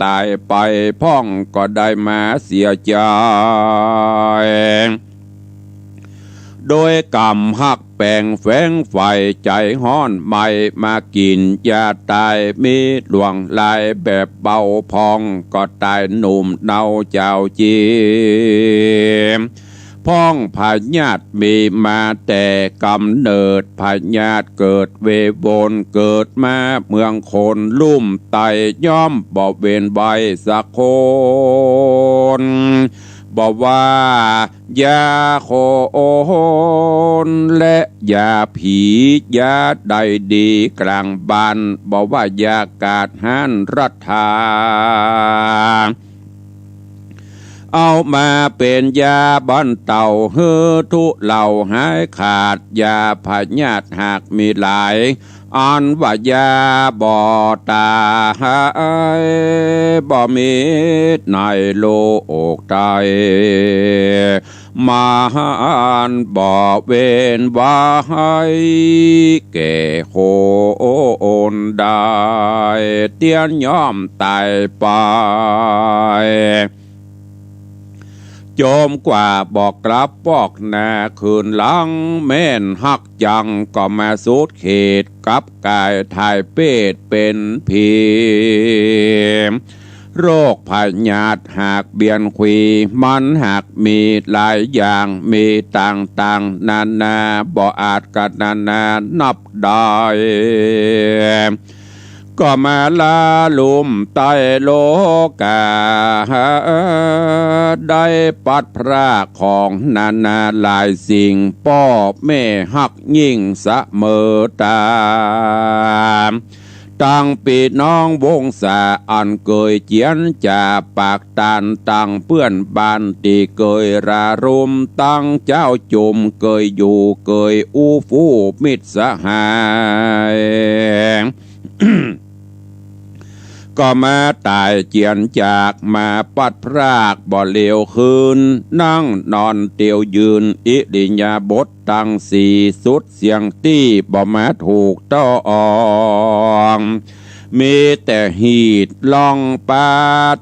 ต๋ายไปพ่องก็ได้มาเสียใจ๋ โดยกำฮักแป๋งแฝงใฝ่ใจ๋ฮ้อน ไม่มากิ๋นยาต๋าย มีหลวงหลายแบบเบา พ่องก็ต๋ายหนุ่มเนาเจ้าจี พ่องพยาธิมีมาแต่ก๋ำเนิด พยาธิเกิดเววน เกิดมาเมืองคนลุ่มไต้ ย่อมบ่เว้นไว้สักคน บ่ว่ายาคนและยาผี ยาใดดีกลางบ้าน บ่ว่ายากาดฮ้านรัฐา เอามาเป๋นยาบรรเตาหื้อทุเลาหายขาด ยาพยาธิหากมีหลาย อันว่ายาบ่ต๋าย บ่มีในโลกใด มหันต์บ่เว้นไว้แก่คนใด เตียนย่อมต๋ายไป จมกว่าบ่กลับปอกหน้าคืนหลัง แม่นฮักจังก็มาสุดเขต กลับก๋ายถ่ายเปรตเป๋นผี โรคพยาธิหากเบียนขวี มันหากมีหลายอย่าง มีต่างๆ นานา บ่อาจกะนานานับได้ ก็มาละลุ่มไต้โลกา ได้ปัดพรากของนานาหลายสิ่ง ป้อแม่ฮักยิ่งเสมอต๋า ตังปี้น้องวงศาอันเกยเจียรจ๋า ปากตานตังเปื้อนบ้านตี้เกยระรม ตังเจ้าจุมเกยอยู่เกยอู้ฟู่มิตรสหาย ก็มาต๋ายเจียรจาก มาปัดพรากบ่เหลียวคืน นั่งนอนเตียวยืน อิริยาบถตังสี่ สุดเสี้ยงตี้บ่มาถูกต้อง มีแต่หีดล่องปา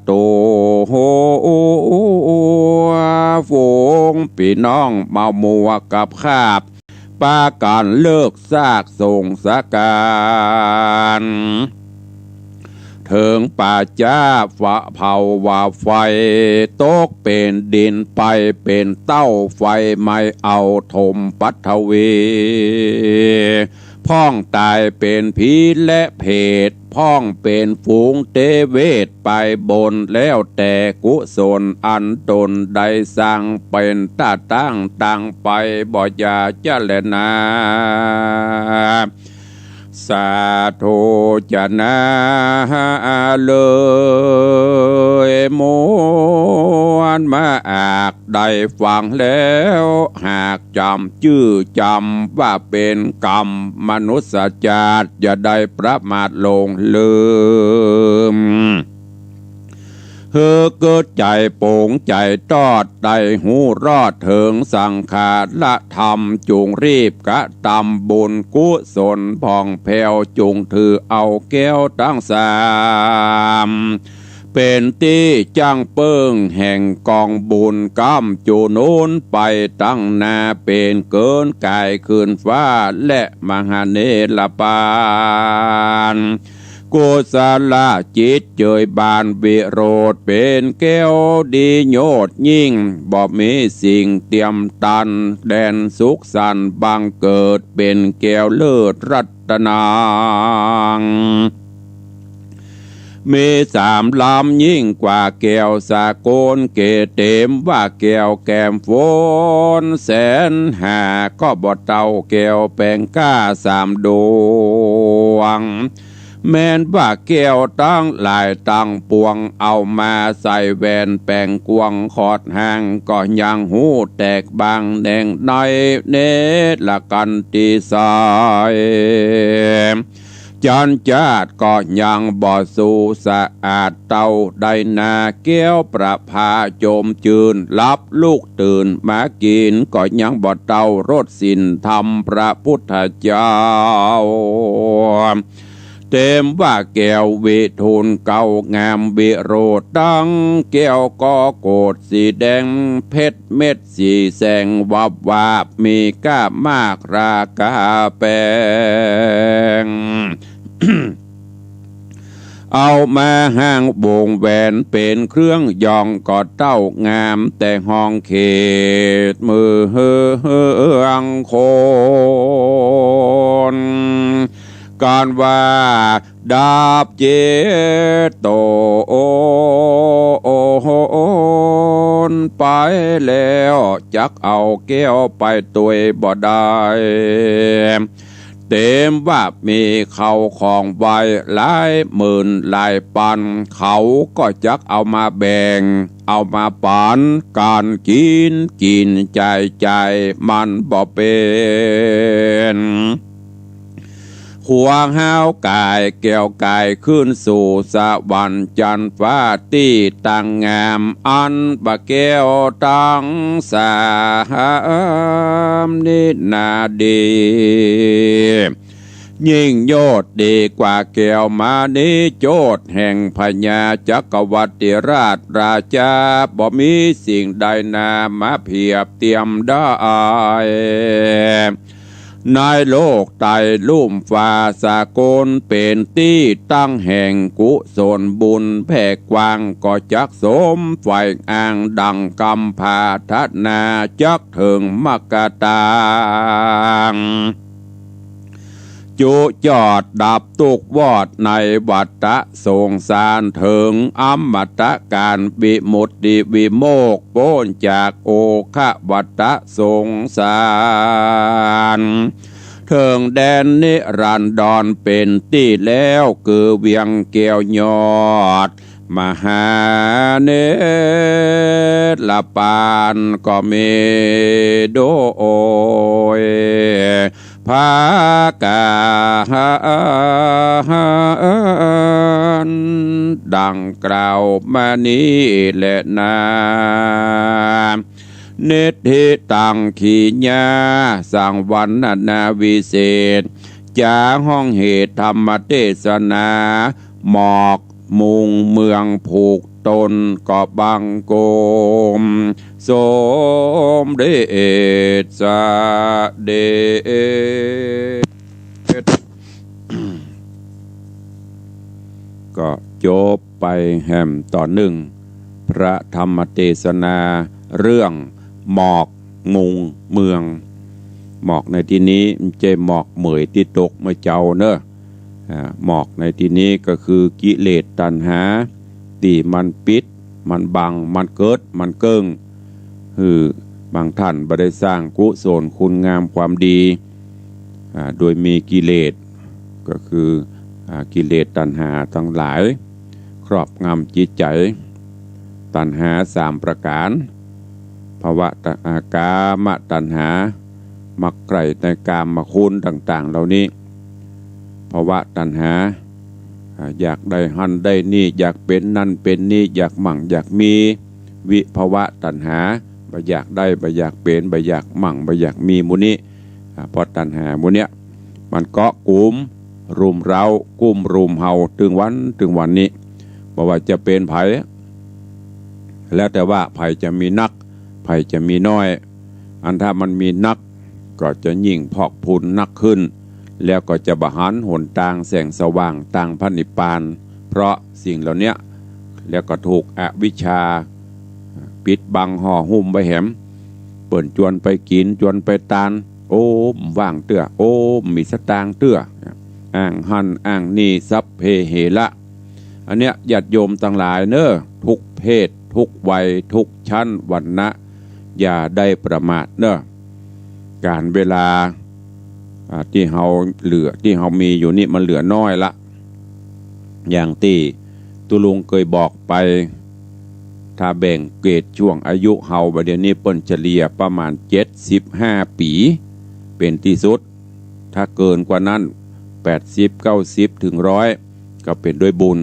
ตั๋ว ฝูงปี้น้องเมามัวกับคาบ ปากั๋นเลิกซากสงสก๋าร เถิงป่าจ๊า เผาว่าไฟตกเป๋นดินไป เป๋นเต้าไฟไหม้เอาถมปัฐวี พ่องต๋ายเป๋นผีและเปรต พ่องเป๋นฝูงเตเวทไปบน แล้วแต่กุศลอันต๋นได้สั่ง เป๋นต๋าตั้งตังไปบ่อย่าจะแลนา สาธุจะนา เลยมวลมาอาก ได้ฟังแล้วหากจ๋ำจื้อจ๋ำว่าเป๋นกรรมมนุษย์จาติ อย่าได้ประมาทหลงลืม หื้อเกิดใจ๋โป๋งใจ๋ตอด ได้ฮู้รอดเถิงสังขารธรรม จุ่งรีบกระตำบุญกุศลผ่องแผ้ว จุ่งถือเอาแก้วตังสาม เป๋นตี้จั้งเปิ้งแห่งก๋องบุญ ก้ำจู๋หนุนไปตังหน้า เป๋นเกินก๋ายขึ้นฟ้าและมหาเนรปาน กุศลจิตเจยบานวิโรธ เป๋นแก้วดีโยชน์ยิ่ง บ่มีสิ่งเตียมตัน แดนสุขสันต์บังเกิด เป๋นแก้วเลิศรัตนัง มีสามลำยิ่งกว่าแก้วสากล เก๋เต๋มว่าแก้วแก้มฝนแสนหา ก็บ่เต้าแก้วแป๋งก้าสามดวง แม้นว่าแก้วตังหลายตังปวง เอามาใส่แหวนแป๋งกวงขอดห่าง ก็ยังฮู้แตกบางแหนงใน เนรกันติไสย จันจาดก็ยังบ่สู่สะอาดเต้า ได้นาแก้วประภาจมจื้น หลับลุกตื่นมากิ๋น ก็ยังบ่เต้ารสศีลธรรมพระพุทธเจ้า เต๋มว่าแก้ววิทูลเก๊างามวิโรจน์ ตังแก้วก็โกศสีแดง เพชรเม็ดสีแสงวับวาบ มีก้ามากราคาแปง เอามาห้างวงแหวนเป๋นเครื่องยอง ก็เต้างามแต่ห้องเขตเมืองคน กันว่าดาบเจตโตนไปแล้ว จักเอาแก้วไปตวยบ่ได้ เต๋มว่ามีเข้าของไว้หลายหมื่นหลายปัน เขาก็จักเอามาแบ่ง เอามาปั๋นกั๋นกิ๋น กิ๋นจ่ายจ่ายมันบ่เป๋น ขัวห้าวก๋ายแก้วก๋ายขึ้นสู่สวรรค์จันฟ้าตี้ตังงาม อันว่าแก้วตังสามนี้นาดี ยิ่งโยชน์ดีกว่าแก้วมณีโจทย์แห่งพญาจักรวรรดิราชราชา บ่มีสิ่งใดนามาเปรียบเตียมได้ ในโลกใต้ลุ่มฟ้าสากล เป๋นตี้ตั้งแห่งกุศลบุญแผ่กว้าง ก็จักสมใฝ่อ้างดังกำปรารถนา จักเถิงมรรคตาง จุจอดดับตุ๊กข์วอดในวัฏฏะสงสาร เถิงอมตะกาลวิมุตติวิโมกข์ ป๊นจากโอฆะวัฏฏะสงสาร เถิงแดนนิรันดรเป๋นตี้แล้ว คือเวียงแก้วยอด มหาเนรปานก็มีโดยประก๋านดังกล่าวมานี้แลนา เนตถิตังขีญา สังวรรณนาวิเศษ จ๋าห้องเหตุธรรมเตสนา หมอกมุงเมืองผูก ต๋นก็บังคมสมเด็จเสด็จ ก็จบไปแหมต๋อนนึ่ง พระธรรมเตสนาเรื่องหมอกมุงเมือง หมอกในตี้นี้บ่ใจ้หมอกเหมยตี้ตกเมื่อเจ๊าเน่อ อ่า หมอกในตี้นี้ก็คือกิเลสตัณหา ตี้มันปิด มันบัง มันเกิด มันเกิ่ง หื้อบางต้านบ่ได้สร้างกุศลคุณงามความดี อ่า โดยมีกิเลส ก็คือ อ่า กิเลสตัณหาตังหลาย ครอบงำจิตใจ๋ ตัณหาสามประก๋าน ภวะตัณ- อ่า กามตัณหา มักใคร่ในกามคุณต่างๆ เหล่านี้ ภวะตัณหา อ่า อยากได้หั้นได้นี่ อยากเป๋นนั่นเป๋นนี่ อยากมั่งอยากมี วิภวะตัณหา บ่อยากได้ บ่อยากเป๋น บ่อยากมั่ง บ่อยากมี หมู่นี้ อ่า เพราะตัณหาหมู่เนี้ย มันเกาะกุมรุมเร้า กุ้มรุมเฮา ตึงวัน ตึงวันนี้ บ่ว่าจะเป๋นใผ แล้วแต่ว่าใผจะมีนัก ใผจะมีน้อย อันถ้ามันมีนัก ก็จะยิ่งพอกพูนนักขึ้น แล้วก็จะบ่หันหนตางแสงสว่างตางพระนิพพาน เพราะสิ่งเหล่าเนี้ย แล้วก็ถูกอวิชชาปิดบังห่อหุ้มไว้แหม เปิ้นจวนไปกิ๋น จวนไปตาน โอ้ บ่ว่างเตื้อ โอ้ บ่มีสตางค์เตื้อ อ้างหั้นอ้างนี่ สัพเพเหระ อันเนี้ยญาติโยมตังหลายเน่อ ทุกเพศ ทุกวัย ทุกชั้นวรรณะ อย่าได้ประมาทเน่อ ก๋านเวลา อ่า ตี้เฮาเหลือ ตี้เฮามีอยู่นี่มันเหลือน้อยละ อย่างตี้ตุ๊ลุงเกยบอกไป ถ้าแบ่งเกรดช่วงอายุเฮาบ่าเดี่ยวนี้เปิ้นเฉลี่ยประมาณเจ็ดสิบห้าปี๋ เป๋นตี้สุด ถ้าเกินกว่านั้น แปดสิบ เก้าสิบ เถิงร้อย ก็เป๋นด้วยบุญ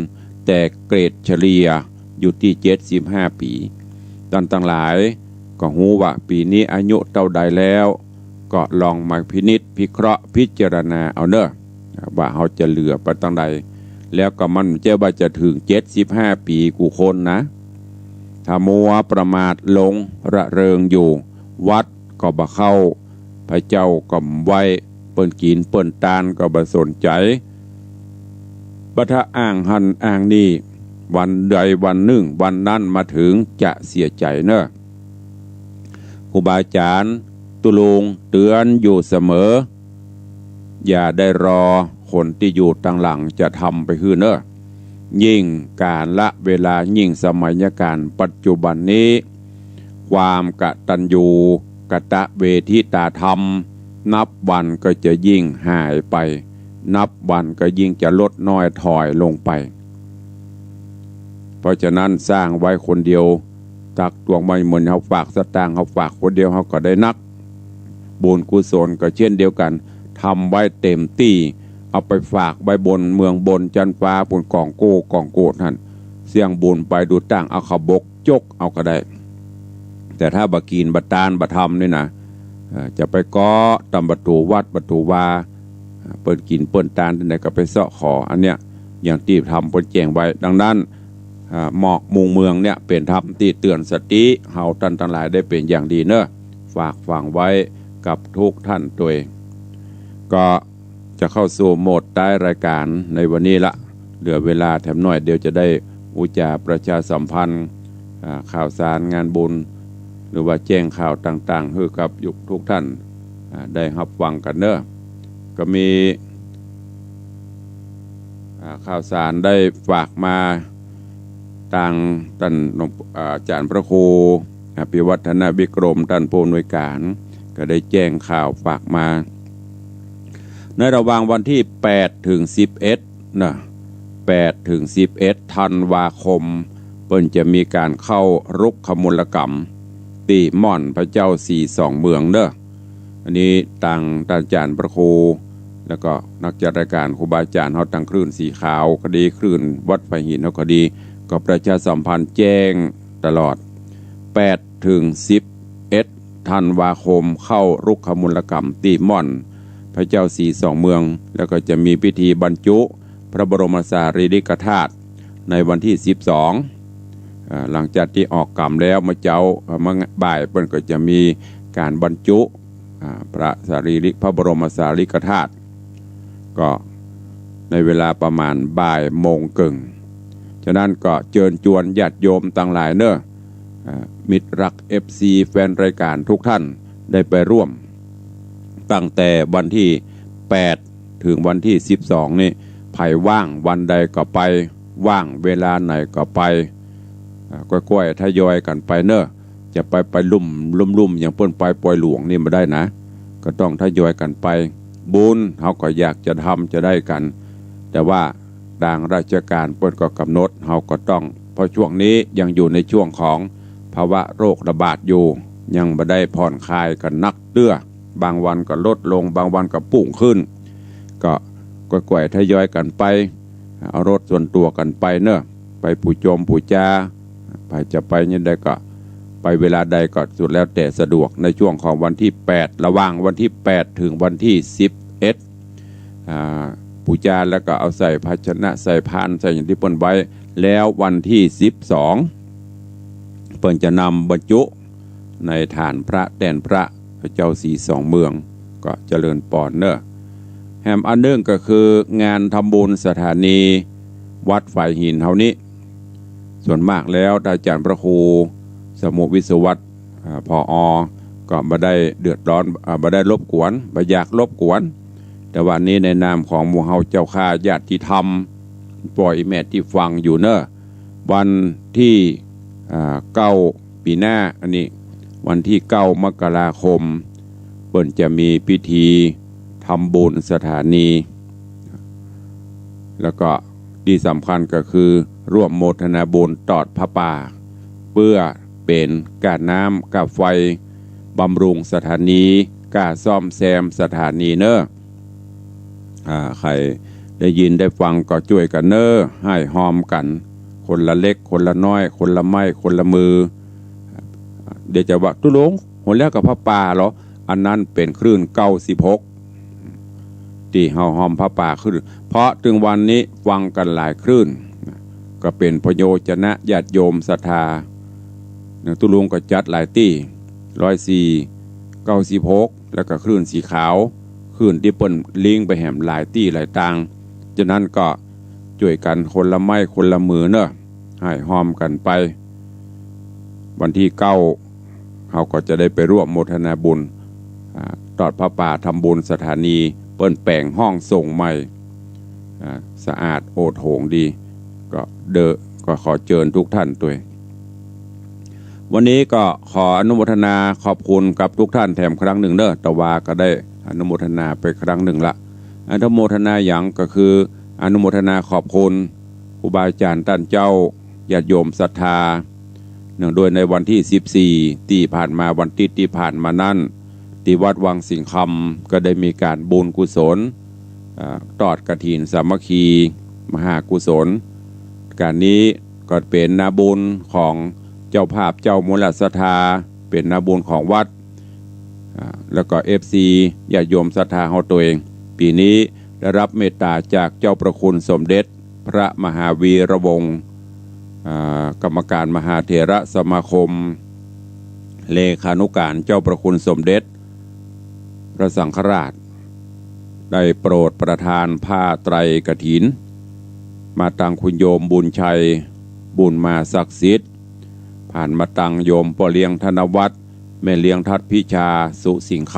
แต่เกรดเฉลี่ยอยู่ตี้เจ็ดสิบห้าปี๋ ต้านตังหลายก็ฮู้ว่าปี๋นี้อายุเต้าใดแล้ว ก็ลองมาพินิจพิเคราะห์พิจารณาเอาเน่อ ว่าเฮาจะเหลือไปตังใด แล้วก็มันบ่ใจ้ว่าจะเถิงเจ็ดสิบห้าปี๋กู้คนนะ ถ้ามัวประมาทหลงระเริงอยู่ วัดก็บ่เข้า พระเจ้าก็บ่ไหว้ เปิ้นกิ๋นเปิ้นตานก็บ่สนใจ๋ บ่ถ้าอ้างหั้นอ้างนี่ วันใดวันนึ่งวันนั้นมาเถิงจะเสียใจ๋เน่อ ครูบาอาจารย์ตุ๊ลุงเตื๋อนอยู่เสมอ อย่าได้รอคนตี้อยู่ตังหลังจะทำไปหื้อเน่อ ยิ่งกาลเวลา ยิ่งสมัยกาลปัจจุบันนี้ ความกตัญญูกตเวทิตาธรรม นับวันก็จะยิ่งหายไป นับวันก็ยิ่งจะลดน้อยถอยลงไป เพราะฉะนั้นสร้างไว้คนเดียว ตักตวงไว้เหมือนเฮาฝากสตางค์ เฮาฝากคนเดียวเฮาก็ได้นัก บุญกุศลก็เช่นเดียวกั๋น ทำไว้เต๋มตี้ เอาไปฝากไว้บนเมืองบนจั๊นฟ้าปู๊น ก๋องโก้ ก๋องโก้หั้น เสี้ยงบุญไปดูตั้งเอาเขาบกจกเอาก็ได้ แต่ถ้าบ่กิ๋นบ่ตานบ่ทำนี่นะ เอ่อ จะไปเกาะต๋ามประตู๋วัดประตู๋วา เปิ้นกิ๋นเปิ้นตานตี้ไหนก็ไปเซาะขอ อันเนี้ยอย่างตี้ธรรมเปิ้นแจ้งไว้ ดังนั้น อ่า หมอกมุงเมืองเนี่ยเป๋นธรรมตี้เตื๋อนสติเฮาต้านตังหลายได้เป๋นอย่างดีเน่อ ฝากฝังไว้กับทุกท่านตวย ก็จะเข้าสู่โหมดท้ายรายการในวันนี้ละ เหลือเวลาแถมหน่อยเดียวจะได้อุจจาประชาสัมพันธ์ อ่า ข่าวสารงานบุญ หรือว่าแจ้งข่าวต่างๆ หื้อกับทุกท่าน อ่า ได้ฮับฟังกั๋นเน่อ ก็มี อ่า ข่าวสารได้ฝากมาตางต้านหลวง อ่า อาจ๋ารย์พระครูอภิวัฒนวิกรม ต้านผู้อำนวยก๋าน ก็ได้แจ้งข่าวฝากมา ในระหว่างวันตี้แปดเถิงสิบเอ็ดนะ แปดเถิงสิบเอ็ดธันวาคม เปิ้นจะมีก๋านเข้ารุกขมลกรรม ตี้ม่อนพระเจ้าสีสองเมืองเน่อ อันนี้ตางต้านอาจ๋ารย์พระครู แล้วก็นักจัดรายก๋านครูบาอาจ๋ารย์เฮาตางคลื่นสีขาวก็ดี คลื่นวัดไผ่หินเฮาก็ดี ก็ประชาสัมพันธ์แจ้งตลอด แปดเถิงสิบเอ็ดธันวาคม เข้ารุกขมลกรรมตี้ม่อนพระเจ้าสีสองเมือง แล้วก็จะมีพิธีบรรจุพระบรมสารีริกธาตุในวันตี้สิบสอง อ่า หลังจากตี้ออกกรรมแล้วเมื่อเจ๊า เอ่อ เมื่อบ่ายเปิ้นก็จะมีก๋านบรรจุ อ่า พระสารีริ พระบรมสารีริกธาตุ ก็ในเวลาประมาณบ่ายโมงเกิ่ง ฉะนั้นก็เจิญจวนญาติโยมตังหลายเน่อ อ่า มิตรรัก เอฟซี แฟนรายก๋านทุกท่านได้ไปร่วม ตั้งแต่วันตี้แปดเถิงวันตี้สิบสองนี่ ใผว่างวันใดก็ไป ว่างเวลาไหนก็ไป อ่า ก้อยๆ ทยอยกั๋นไปเน่อ จะไป ไปลุ่มๆ อย่างเปิ้นไปปอยหลวงนี่บ่ได้นะ ก็ต้องทยอยกั๋นไป บุญเฮาก็อยากจะทำจะได้กั๋น แต่ว่าตางราชก๋านเปิ้นก็ก๋ำหนด เฮาก็ต้อง เพราะช่วงนี้ยังอยู่ในช่วงของภาวะโรคระบาดอยู่ ยังบ่ได้ผ่อนคลายกั๋นนักเตื้อ บางวันก็ลดลง บางวันก็พุ่งขึ้น ก็ก้อยๆ ทยอยกั๋นไป เอารถส่วนตั๋วกั๋นไปเน่อ ไปปู๋จมปู๋จา ใผจะไปยามใดก็ไป เวลาใดก็สุดแล้วแต่สะดวก ในช่วงของวันตี้แปด ระหว่างวันตี้แปดเถิงวันตี้สิบเอ็ด อ่า ปู๋จาแล้วก็เอาใส่ภาชนะ ใส่พาน ใส่อย่างตี้เปิ้นไว้ แล้ววันตี้สิบสอง เปิ้นจะนำบรรจุในฐานพระแตนพระ พระเจ้าศรีสองเมือง ก็เจริญปอนเน่อ แหมอันนึ่งก็คืองานทำบุญสถานีวัดฝายหินเฮานี้ ส่วนมากแล้วอาจ๋ารย์พระครูสมุห์ วิศวัตร อ่า ผอ ก็บ่ได้เดือดร้อน อ่า บ่ได้รบกวน บ่อยากรบกวน แต่วันนี้ในนามของหมู่เฮาเจ้าข้าญาติธรรม ป้ออีแม่ตี้ฟังอยู่เน่อ วันตี้ อ่า เก้า ปี๋หน้า อันนี้วันตี้เก้ามกราคม เปิ้นจะมีพิธีทำบุญสถานี แล้วก็ตี้สำคัญก็คือร่วมโมทนาบุญตอดผ้าป่า เปื้อเป๋นก้าน้ำก้าไฟบำรุงสถานี ก้าซ่อมแซมสถานีเน่อ อ่า ใผได้ยินได้ฟังก็จ้วยกั๋นเน่อ ฮ่ายฮอมกั๋น คนละเล็กคนละน้อย คนละไม้คนละมือ เดี๋ยวจะว่า ตุ๊ลุง หมดแล้วกับผ้าป่าเหรอ อันนั้นเป๋นคลื่นเก้าสิบหก ตี้เฮาฮอมผ้าป่าขึ้น เพราะเถิงวันนี้ฟังกั๋นหลายคลื่น ก็เป๋นพโยชนะญาติโยมศรัทธา อย่างตุ๊ลุงก็จัดหลายตี้ ร้อยสี่ เก้าสิบหก แล้วก็คลื่นสีขาว คลื่นตี้เปิ้นลิงก์ไปแหมหลายตี้หลายตาง ฉะนั้นก็จ้วยกั๋นคนละไม้คนละมือเน่อ ฮ่ายฮอมกั๋นไป วันตี้เก้า เฮาก็จะได้ไปร่วมโมทนาบุญ อ่า ตอดผ้าป่าทำบุญสถานี เปิ้นแป๋งห้องส่งใหม่ อ่า สะอาดโอโถงดี ก็เด้อ ก็ขอเจิญทุกท่านตวย วันนี้ก็ขออนุโมทนาขอบคุณกับทุกท่านแถมครั้งนึ่งเน่อ ตะวาก็ได้อนุโมทนาไปครั้งนึ่งละ อนุโมทนาหยังก็คืออนุโมทนาขอบคุณครูบาอาจ๋ารย์ต้านเจ้า ญาติโยมศรัทธา เนื่องด้วยในวันตี้สิบสี่ ตี้ผ่านมา วันตี้ตี้ผ่านมานั้น ตี้วัดวังสิงห์คำก็ได้มีก๋านบุญกุศล อ่า ตอดกฐินสามัคคี มหากุศล ก๋านนี้ก็เป๋นนาบุญของเจ้าภาพเจ้ามูลศรัทธา เป๋นนาบุญของวัด อ่า แล้วก็ เอฟซี ญาติโยมศรัทธาเฮาตวย ปี๋นี้ได้รับเมตต๋าจากเจ้าพระคุณสมเด็จพระมหาวีระวงศ์ อ่า กรรมการมหาเถรสมาคม เลขานุการเจ้าพระคุณสมเด็จพระสังฆราช ได้โปรดประทานผ้าไตรกฐิน มาตังคุณโยมบุญชัย บุญมาศักดิ์สิทธิ์ ผ่านมาตังโยมป้อเลี้ยงธนวัฒน์ แม่เลี้ยงทัดพิชา สุสิงห์ค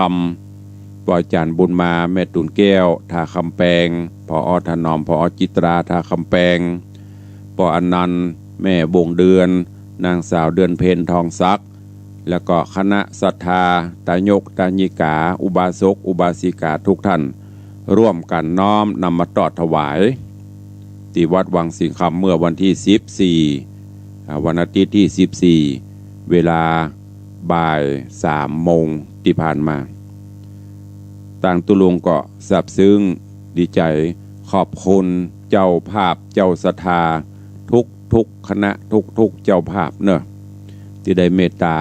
ำ ป้ออาจ๋ารย์บุญมา แม่ตุ่นแก้ว ท่าคำแปง ผอ ถนอม ผอ จิตรา ท่าคำแปง ป้ออนันต์ แม่วงเดือน นางสาวเดือนเพ็ญ ทองศักดิ์ แล้วก็คณะศรัทธา ตายก ตายิกา อุบาสก อุบาสิกาทุกท่าน ร่วมกั๋นน้อมนำมาตอดถวาย ตี้วัดวังสิงห์คำเมื่อวันตี้สิบสี่ อ่า วันอาทิตย์ตี้สิบสี่ เวลาบ่ายสามโมงตี้ผ่านมา ตางตุ๊ลุงก็ซาบซึ้งดีใจ๋ ขอบคุณเจ้าภาพเจ้าศรัทธาทุกๆ คณะทุกๆ เจ้าภาพเน่อ ตี้ได้เมตต๋า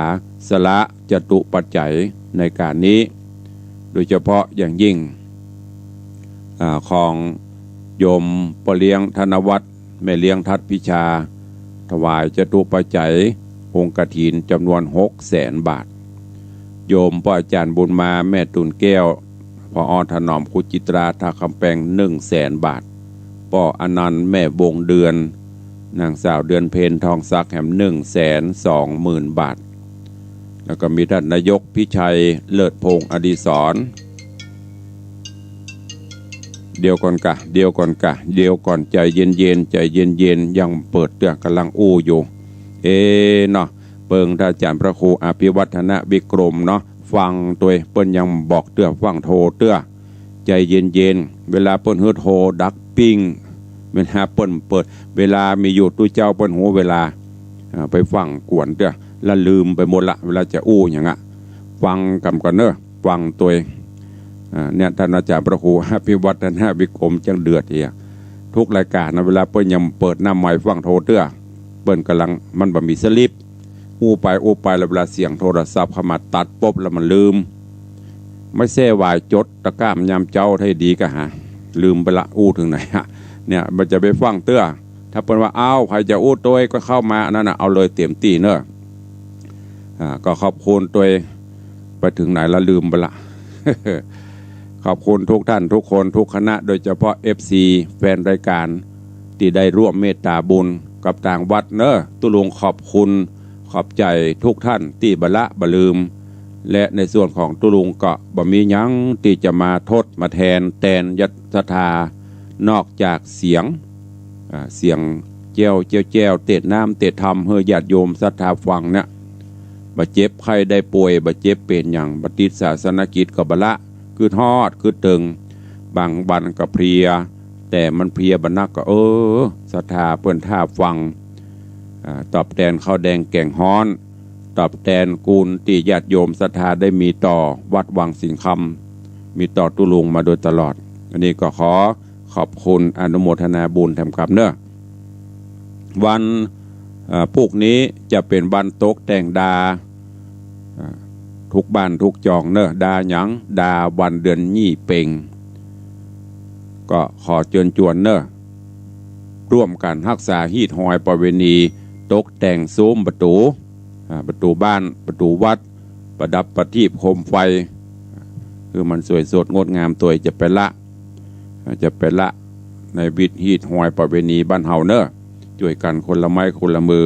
สละจตุปัจจัยในก๋านนี้ โดยเฉพาะอย่างยิ่ง อ่า ของโยมป้อเลี้ยงธนวัฒน์ แม่เลี้ยงทัดพิชา ถวายจตุปัจจัยองค์กฐินจ๋ำนวนหกแสนบาท โยมป้ออาจ๋ารย์บุญมา แม่ตุ่นแก้ว ผอ.ถนอม ครูจิตรา ท่าคำแปง หนึ่งแสนบาท ป้ออนันต์ แม่วงเดือน นางสาวเดือนเพ็ญ ทองศักดิ์แหม หนึ่งแสนสองหมื่นบาท แล้วก็มีต้านนายกพิชัย เลิศพงษ์อดิศร เดี๋ยวก่อนกะ เดี๋ยวก่อนกะ เดี๋ยวก่อน ใจ๋เย็นๆ ใจ๋เย็นๆ ยังเปิดเตื้อ ก่ำลังอู้อยู่ เอเนาะ เปิงต้านอาจ๋ารย์พระครูอภิวัฒนวิกรมเนาะ ฟังตวย เปิ้นยังบอกเตื้อ ฟังโทเตื้อ ใจ๋เย็นๆ เวลาเปิ้นหื้อโทดักปิ้ง เวลาเปิ้นเปิด เวลามีอยู่ตุ๊เจ้าเปิ้นฮู้เวลา อ่า ไปฟังกวนเตื้อ ละลืมไปหมดละ เวลาจะอู้หยังอะ ฟังกำก่อนเน้อ ฟังตวย อ่า เนี่ย ต้านอาจ๋ารย์พระครูอภิวัฒนวิกรม จั้งเดือดเหีย ทุกรายก๋านนะ เวลาเปิ้นยังเปิดหน้าไมค์ฟังโทเตื้อ เปิ้นก่ำลัง มันบ่มีสลิป อู้ไปอู้ไปแล้ว เวลาเสียงโทรศัพท์เข้ามาตัดปุ๊บแล้วมันลืม ไม่แซ่หวายจดตะกร้ามยามเจ๊าไท้ดีกะหา ลืมไปละ อู้เถิงไหนอะ เนี่ย มันจะไปฟังเตื้อ ถ้าเปิ้นว่า อ้าว ใผจะอู้ตวยก็เข้ามา อันนั้นน่ะ เอาเลยเต๋มตี้เน้อ อ่า ก็ขอบคุณตวย ไปเถิงไหนละ ลืมไปละ ขอบคุณทุกท่านทุกคนทุกคณะ โดยเฉพาะ เอฟซี แฟนรายก๋าน ตี้ได้ร่วมเมตต๋าบุญกับตางวัดเน้อ ตุ๊ลุงขอบคุณ ขอบใจ๋ทุกท่านตี้บ่ละบ่ลืม และในส่วนของตุ๊ลุงก็บ่มีหยังตี้จะมาทดมาแทน แตนศรัทธา นอกจากเสียง อ่า เสียงแจ้วแจ้วแจ้ว เตศน์น้ำเตศน์ธรรม หื้อญาติโยมศรัทธาฟังเนี่ย บ่เจ็บไข้ได้ป่วย บ่เจ็บเป๋นหยัง บ่ติดศาสนกิจก็บ่ละ กึ๊ดฮอดกึ๊ดเถิง บางวันก็เพลีย แต่มันเพลียบ่นักก็ เออ ศรัทธาเปิ้นถ้าฟัง อ่า ตอบแตนข้าวแดงแก๋งฮ้อน ตอบแตนกุณตี้ญาติโยมศรัทธาได้มีต่อวัดวังสิงห์คำ มีต่อตุ๊ลุงมาโดยตลอด อันนี้ก็ขอขอบคุณอนุโมทนาบุญแถมกำเน้อ วัน เอ่อ พูกนี้จะเป๋นวันตกแต่งดา อ่า ทุกบ้านทุกจองเน้อ ดาหยัง ดาวันเดือนยี่เป็ง ก็ขอเจิญจวนเน้อ ร่วมกั๋นฮักษาฮีตฮอยประเวณี ตกแต่งซูมประตู๋ อ่า ประตู๋บ้าน ประตู๋วัด ประดับประทีปโคมไฟ หื้อมันสวยสดงดงามตวย จะไปละ จะไปละในวิถฮีตฮอยประเวณีบ้านเฮาเน้อ จ้วยกั๋นคนละไม้คนละมือ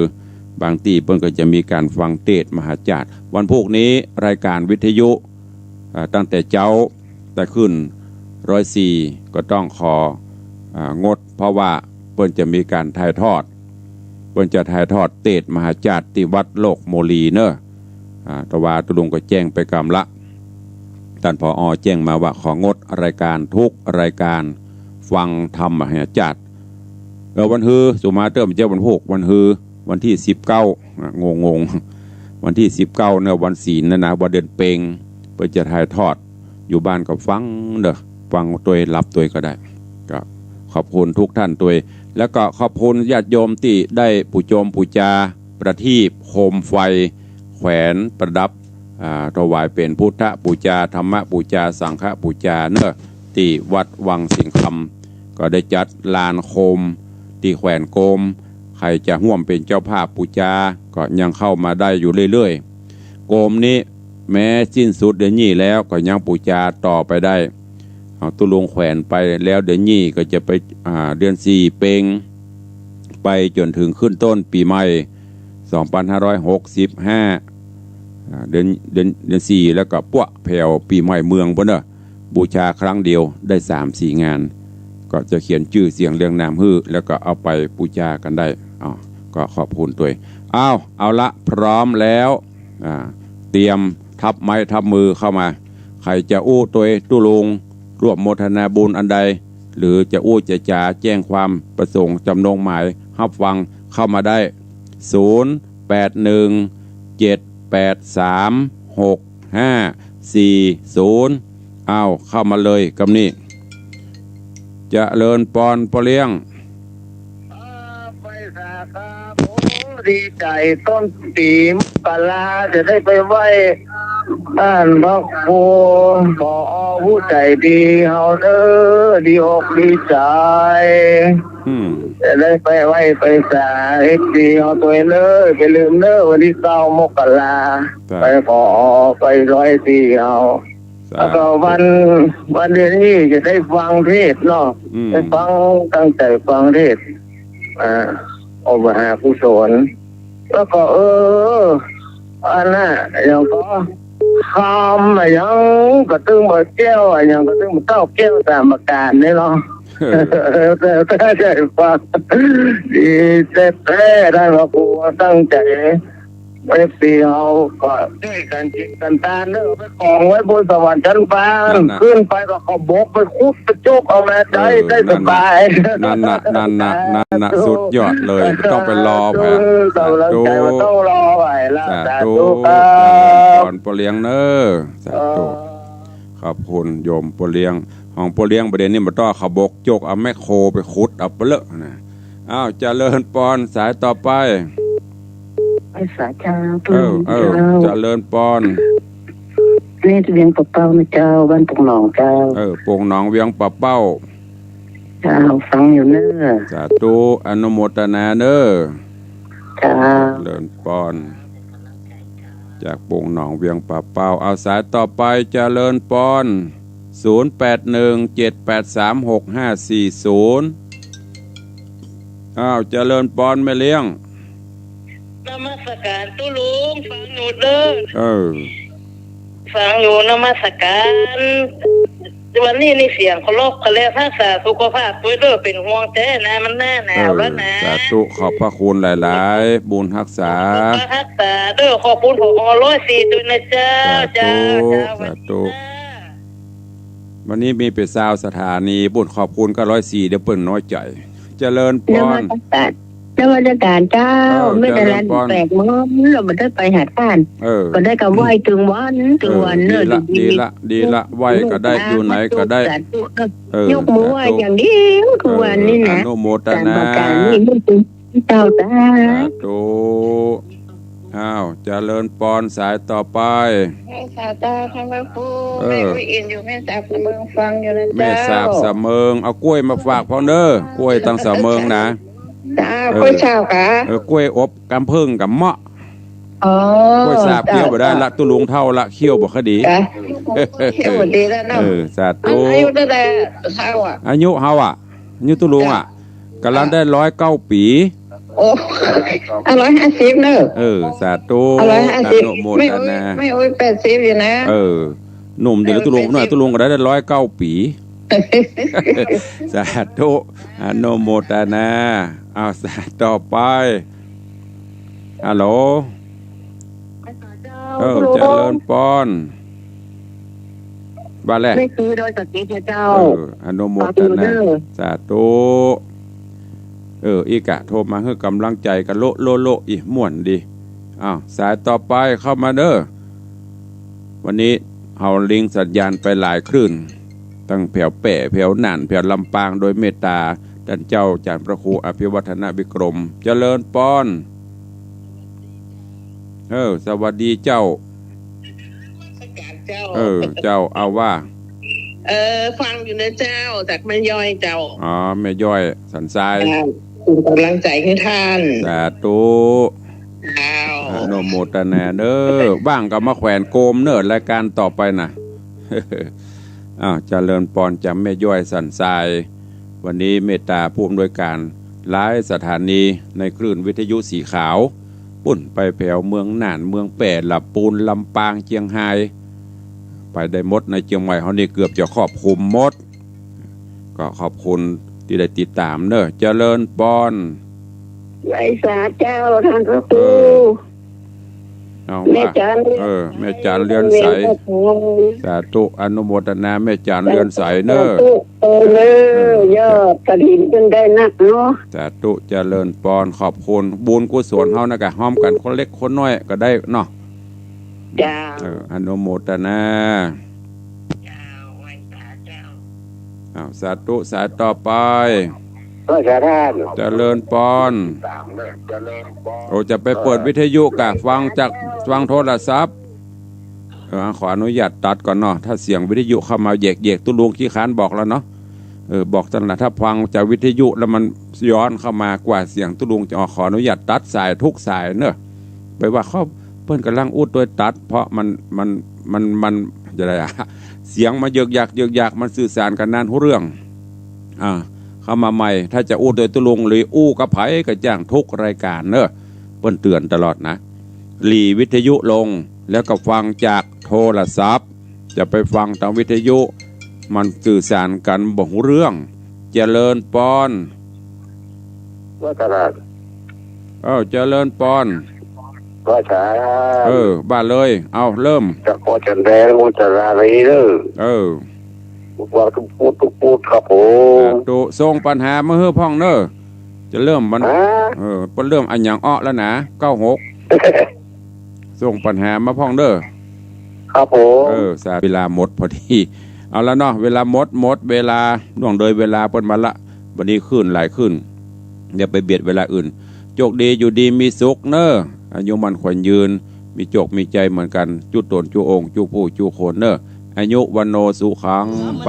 บางตี้เปิ้นก็จะมีก๋านฟังเตศน์มหาจาก วันพูกนี้รายก๋านวิทยุ อ่า ตั้งแต่เจ๊า แต่ขึ้นร้อยสี่ก็ต้องขอ อ่า งด เพราะว่าเปิ้นจะมีก๋านถ่ายทอด เปิ้นจะถ่ายทอดเตศน์มหาจากตี้วัดโลกโมลีเน้อ อ่า แต่ว่าตุ๊ลุงก็แจ้งไปกำละ ต้าน ผอ แจ้งมาว่าของดรายก๋านทุกรายก๋าน ฟังธรรมมหาจาก เออ วันฮือ สุมาเตอร์ มันจะวันพูก วันฮือ วันตี้สิบเก้า อ่ะ งงๆ วันตี้สิบเก้าเนี่ย วันศีลนะนะ วันเดือนเป็ง เปิ้นจะถ่ายทอด อยู่บ้านก็ฟังเด้อ ฟังตวย หลับตวยก็ได้ ก็ขอบคุณทุกท่านตวย แล้วก็ขอบคุณญาติโยมตี้ได้ปู๋โจมปู๋จา ประทีป โคมไฟ แขวนประดับ อ่า ถวายเป๋นพุทธปู๋จา ธรรมปู๋จา สังฆปู๋จาเน้อ ตี้วัดวังสิงห์คำ ก็ได้จัดลานโคม ตี้แขวนโกม ใผจะฮ่วมเป๋นเจ้าภาพปู๋จา ก็ยังเข้ามาได้อยู่เรื่อยๆ โกมนี้แม้สิ้นสุดเดือนนี้แล้ว ก็ยังปู๋จาต่อไปได้ เอาตุ๊ลุงแขวนไปแล้วเดือนนี้ก็จะไป อ่า เดือนสี่เป็ง ไปจ๋นเถิงขึ้นต้นปี๋ใหม่ สองพันห้าร้อยหกสิบห้า อ่า เดือน เดือน เดือนสี่ แล้วก็ปั๊วแผ่วปี๋ใหม่เมืองปู๊นเน้อ บูชาครั้งเดียวได้สามสี่งาน ก็จะเขียนจื้อเสียงเรียงนามหื้อ แล้วก็เอาไปปู๋จากั๋นได้ อ้าว ก็ขอบคุณตวย อ้าว เอาละ พร้อมแล้ว อ่า เตรียมทับไม้ทับมือเข้ามา ใผจะอู้ตวยตุ๊ลุง ร่วมโมทนาบุญอันใด หรือจะอู้จะจ๋าแจ้งความประสงค์จำนงหมายฮับฟังเข้ามาได้ ศูนย์ แปด หนึ่ง เจ็ด แปด สาม หก ห้า สี่ ศูนย์ อ้าว เข้ามาเลยกำนี้ เจริญปอนป้อเลี้ยง ไปสาขา โอ้ ดีใจ๋ ต้นปี๋มกราจะได้ไปไหว้ ต้านพระครู ผอ ผู้ใจ๋ดีเฮาเน้อ ดีอกดีใจ๋ อืม จะได้ไปไหว้ไปสา เอฟซี เฮาตวยเน่อ บ่าลืมเน่อ วันตี้เก้ามกรา จ้ะ ไปขอ ไปร้อยสี่เฮา สาธุ แล้วก็วัน วันเดือนนี้จะได้ฟังเทศน์เนาะ อืม ได้ฟัง ตั้งใจ๋ฟังเทศน์ อ่า เอามหากุศล แล้วก็ เออ อันน่ะ อย่างก็ คำอะหยังก็ตึงบ่าแก้วอะหยังก็ตึงบ่าเต้าแก้วสามประก๋านนี่เนาะ เออ แต่ถ้าใจ๋ฟัง ดีแต๊ๆ ต้านพระครูตั้งใจ๋ เอฟซี เฮาก็จ้วยกั๋นกิ๋นกั๋นตานเน่อ เอาไปของไว้บนสวรรค์ชั้นฟ้า นั่นน่ะ ขึ้นไปก็เขาบอกไปขุดไปจกเอามาได้ เออ ได้สบาย นั่นน่ะ นั่นน่ะ นั่นน่ะ นั่นน่ะ สุดยอดเลย บ่ต้องไปรอใผ สาธุ ก๋ำลังใจ๋บ่ต้องรอใผแล้ว สาธุ สาธุครับ เจริญพรป้อเลี้ยงเน่อ สาธุ เออ ขอบคุณโยมป้อเลี้ยง ของป้อเลี้ยงบ่าเดี่ยวนี้บ่ต้องเขาบอกจก เอาแมคโครไปขุดเอาเปลอะนะ อ้าว เจริญปอน สายต่อไป ไหว้สาเจ้า เออ เออ เจ้า เจริญปอน แม่เวียงป่าเป้านะเจ้า บ้านปงหนองเจ้า เออ ปงหนองเวียงป่าเป้า เจ้า ฟังอยู่เน่อ สาธุ อนุโมทนาเน่อ เจ้า เจริญปอน จากปงหนองเวียงป่าเป้า เอาสายต่อไป เจริญปอน ศูนย์แปดหนึ่ง เจ็ดแปดสาม หกห้าสี่ศูนย์ อ้าว เจริญปอนแม่เลี้ยง นมัสก๋านตุ๊ลุง ฟังอยู่เน่อ เออ ฟังอยู่ นมัสก๋าน วันนี้นี่เสียงก็ลอกก็แล้ว ฮักษาสุขภาพตวยเน่อ เป๋นห่วงแต๊นะ มันหน้าหนาวแล้วนะ เออ สาธุ ขอบพระคุณหลายๆ บุญฮักษา ขอบคุณฮักษาเน่อ ขอบคุณ ผอ ร้อยสี่ ตวยนะเจ้า สาธุ เจ้า เจ้า สาธุ วันนี้มีเป๋นซาวสถานี บุญขอบคุณก็ ร้อยสี่ เดี๋ยวเปิ้นน้อยใจ๋ เจริญปอน นมัสก๋าน นมัสก๋านเจ้า เออ แม่ตะลัน เจริญปอน แปลกเหมือนกั๋น เฮาบ่ได้ไปหาต้าน เออ ก็ได้กำไหว้ตึงวัน ตึงวัน เออ เน่อ ดีละ ดีละ ดีละ ไหว้ก็ได้ อยู่ไหนก็ได้ สาธุ เออ ยกมือไหว้ สาธุ อย่างเดียว ทุกวันนี้นะ เออ อนุโมทนา สามประก๋านนี้ เจ้า สาธุ สาธุ อ้าว เจริญปอน สายต่อไป ไหว้สาเจ้า ท่านพระครู เออ แม่อุ๊ยอินอยู่แม่สาบสะเมิง ฟังอยู่นะเจ้า แม่สาบสะเมิง เอากล้วยมาฝากพ่องเน่อ กล้วยตังสะเมิงนะ เจ้า เออ กล้วยสาบกา เออ กล้วยอบกำผึ้งกำเมาะ อ๋อ กล้วยสาบ เจ้า เคี้ยวบ่ได้ละ ตุ๊ลุงเฒ่าละ เคี้ยวบ่ค่อยดี เจ้า เคี้ยวบ่ดีแล้วเนาะ เออ สาธุ อายุเต้าใดเฒ่าอะ อายุเฮาอะ อายุตุ๊ลุงอะ เจ้า ก๋ำลังได้ เจ้า ร้อยเก้าปี๋ โอ้ เอา ร้อยห้าสิบเน่อ เออ สาธุ เอา ร้อยห้าสิบ อนุโมทนา แม่อุ๊ย แม่อุ๊ย แปดสิบอยู่นะ เออ หนุ่มเดี๋ยว เออ ตุ๊ลุงหน่อย แปดสิบ ตุ๊ลุงก็ได้ ได้ ร้อยเก้าปี๋ สาธุ อนุโมทนา อ้าว สายต่อไป ฮัลโหล เออ เจริญปอน ว่าแล แม่ชีดอยสะเก็ดนะเจ้า เออ อนุโมทนา ฝากอยู่เน่อ สาธุ เออ อีกอะ โทรมาหื้อกำลังใจ๋กั๋นโละโละโละ อิ ม่วนดี อ้าว สายต่อไปเข้ามาเน่อ วันนี้เฮาลิงก์สัญญาณไปหลายคลื่น ตั้งแผวแป้ แผวน่าน แผวลำปาง โดยเมตตาต้านเจ้าจ๋ารย์พระครูอภิวัฒนวิกรม เจริญปอน เออ สวัสดีเจ้า นมัสก๋านเจ้า เออ เจ้า เอาว่า เออ ฟังอยู่นะเจ้า จากแม่ย้อยเจ้า อ๋อ แม่ย้อยสันทราย เจ้า เป๋นก๋ำลังใจ๋หื้อต้าน สาธุ เจ้า อนุโมทนาเน่อ ว่างก็มาแขวนโกมเน่อ รายก๋านต่อไปน่ะ อ้าว เจริญปอนจากแม่ย้อยสันทราย วันนี้เมตตาผู้อำนวยก๋านหลายสถานีในคลื่นวิทยุสีขาว ปุ้นไปแผวเมืองน่าน เมืองแป้ ละปูน ลำปาง เจียงฮาย ไปได้หมด ในเจียงใหม่เฮานี่เกือบจะครอบคลุมหมด ก็ขอบคุณตี้ได้ติดต๋ามเน่อ เจริญปอน ไหว้สาเจ้า ท่านพระครู เออ เอา แม่จ๋ารย์ เออ แม่จ๋ารย์เรือนใส แม่จ๋ารย์ สาธุ อนุโมทนา แม่จ๋ารย์เรือนใสเน่อ สาธุ เออ เน่อ เออ ยอดกฐินเปิ้นได้นักเนาะ สาธุ เจริญปอน ขอบคุณ บุญกุศลเฮานะกะ ฮ้อมกั๋นคนเล็กคนน้อยก็ได้เนาะ เจ้า เออ อนุโมทนา เจ้า ไหว้สาเจ้า อ้าว สาธุ สายต่อไป ไหว้สาท่าน เจริญปอน โอ้ จะไปเปิดวิทยุกะ ฟังจาก ฟังโทรศัพท์ เออ ขออนุญาตตัดก่อนเนาะ ถ้าเสียงวิทยุเข้ามาแยกๆ ตุ๊ลุงขี้ค้านบอกแล้วเนาะ เออ บอกต้านละ ถ้าฟังจากวิทยุแล้วมันย้อนเข้ามากว่าเสียงตุ๊ลุงจะออก ขออนุญาตตัดสายทุกสายเนอะ ไปว่าเขา เปิ้นก่ำลังอู้ตวยตัด เพราะมัน มัน มัน มัน จะไดอะ เสียงมันเยือกยักเยือกยัก มันสื่อสารกั๋นบ่ฮู้เรื่อง อ่า เข้ามาใหม่ ถ้าจะอู้ตวยตุ๊ลุงหรืออู้กับใผก็จ้างทุกรายการเนอะ เปิ้นเตื๋อนตลอดนะ หลีวิทยุลง แล้วก็ฟังจากโทรศัพท์ จะไปฟังตางวิทยุ มันสื่อสารกั๋นบ่ฮู้เรื่อง เจริญปอน ว่าตลาด เออ เจริญปอน ว่าสา เออ ว่าเลย เอา เริ่ม จากพ่อจันแดง อุตราลีเด้อ เออ ว่าตุ๊กปูดตุ๊กปูดครับผม สาธุ ส่งปัญหามาหื้อพ่องเนอะ จะเริ่มมัน ฮะ เออ เปิ้นเริ่มอะหยังอ้อแล้วนะ เก้าหก ส่งปัญหามาพ่องเด้อ ครับผม เออ สา เวลาหมดพอดี เอาละเนาะ เวลาหมด หมดเวลา ล่วงเลยเวลาเปิ้นมาละ วันนี้คลื่นหลายคลื่น อย่าไปเบียดเวลาอื่น โจคดี อยู่ดีมีสุขเนอะ อายุมั่นขวัญยืน มีโจคมีชัยเหมือนกั๋น จุตนจุองค์ จุผู้จุคนเนอะ อายุ วัณโณ สุขัง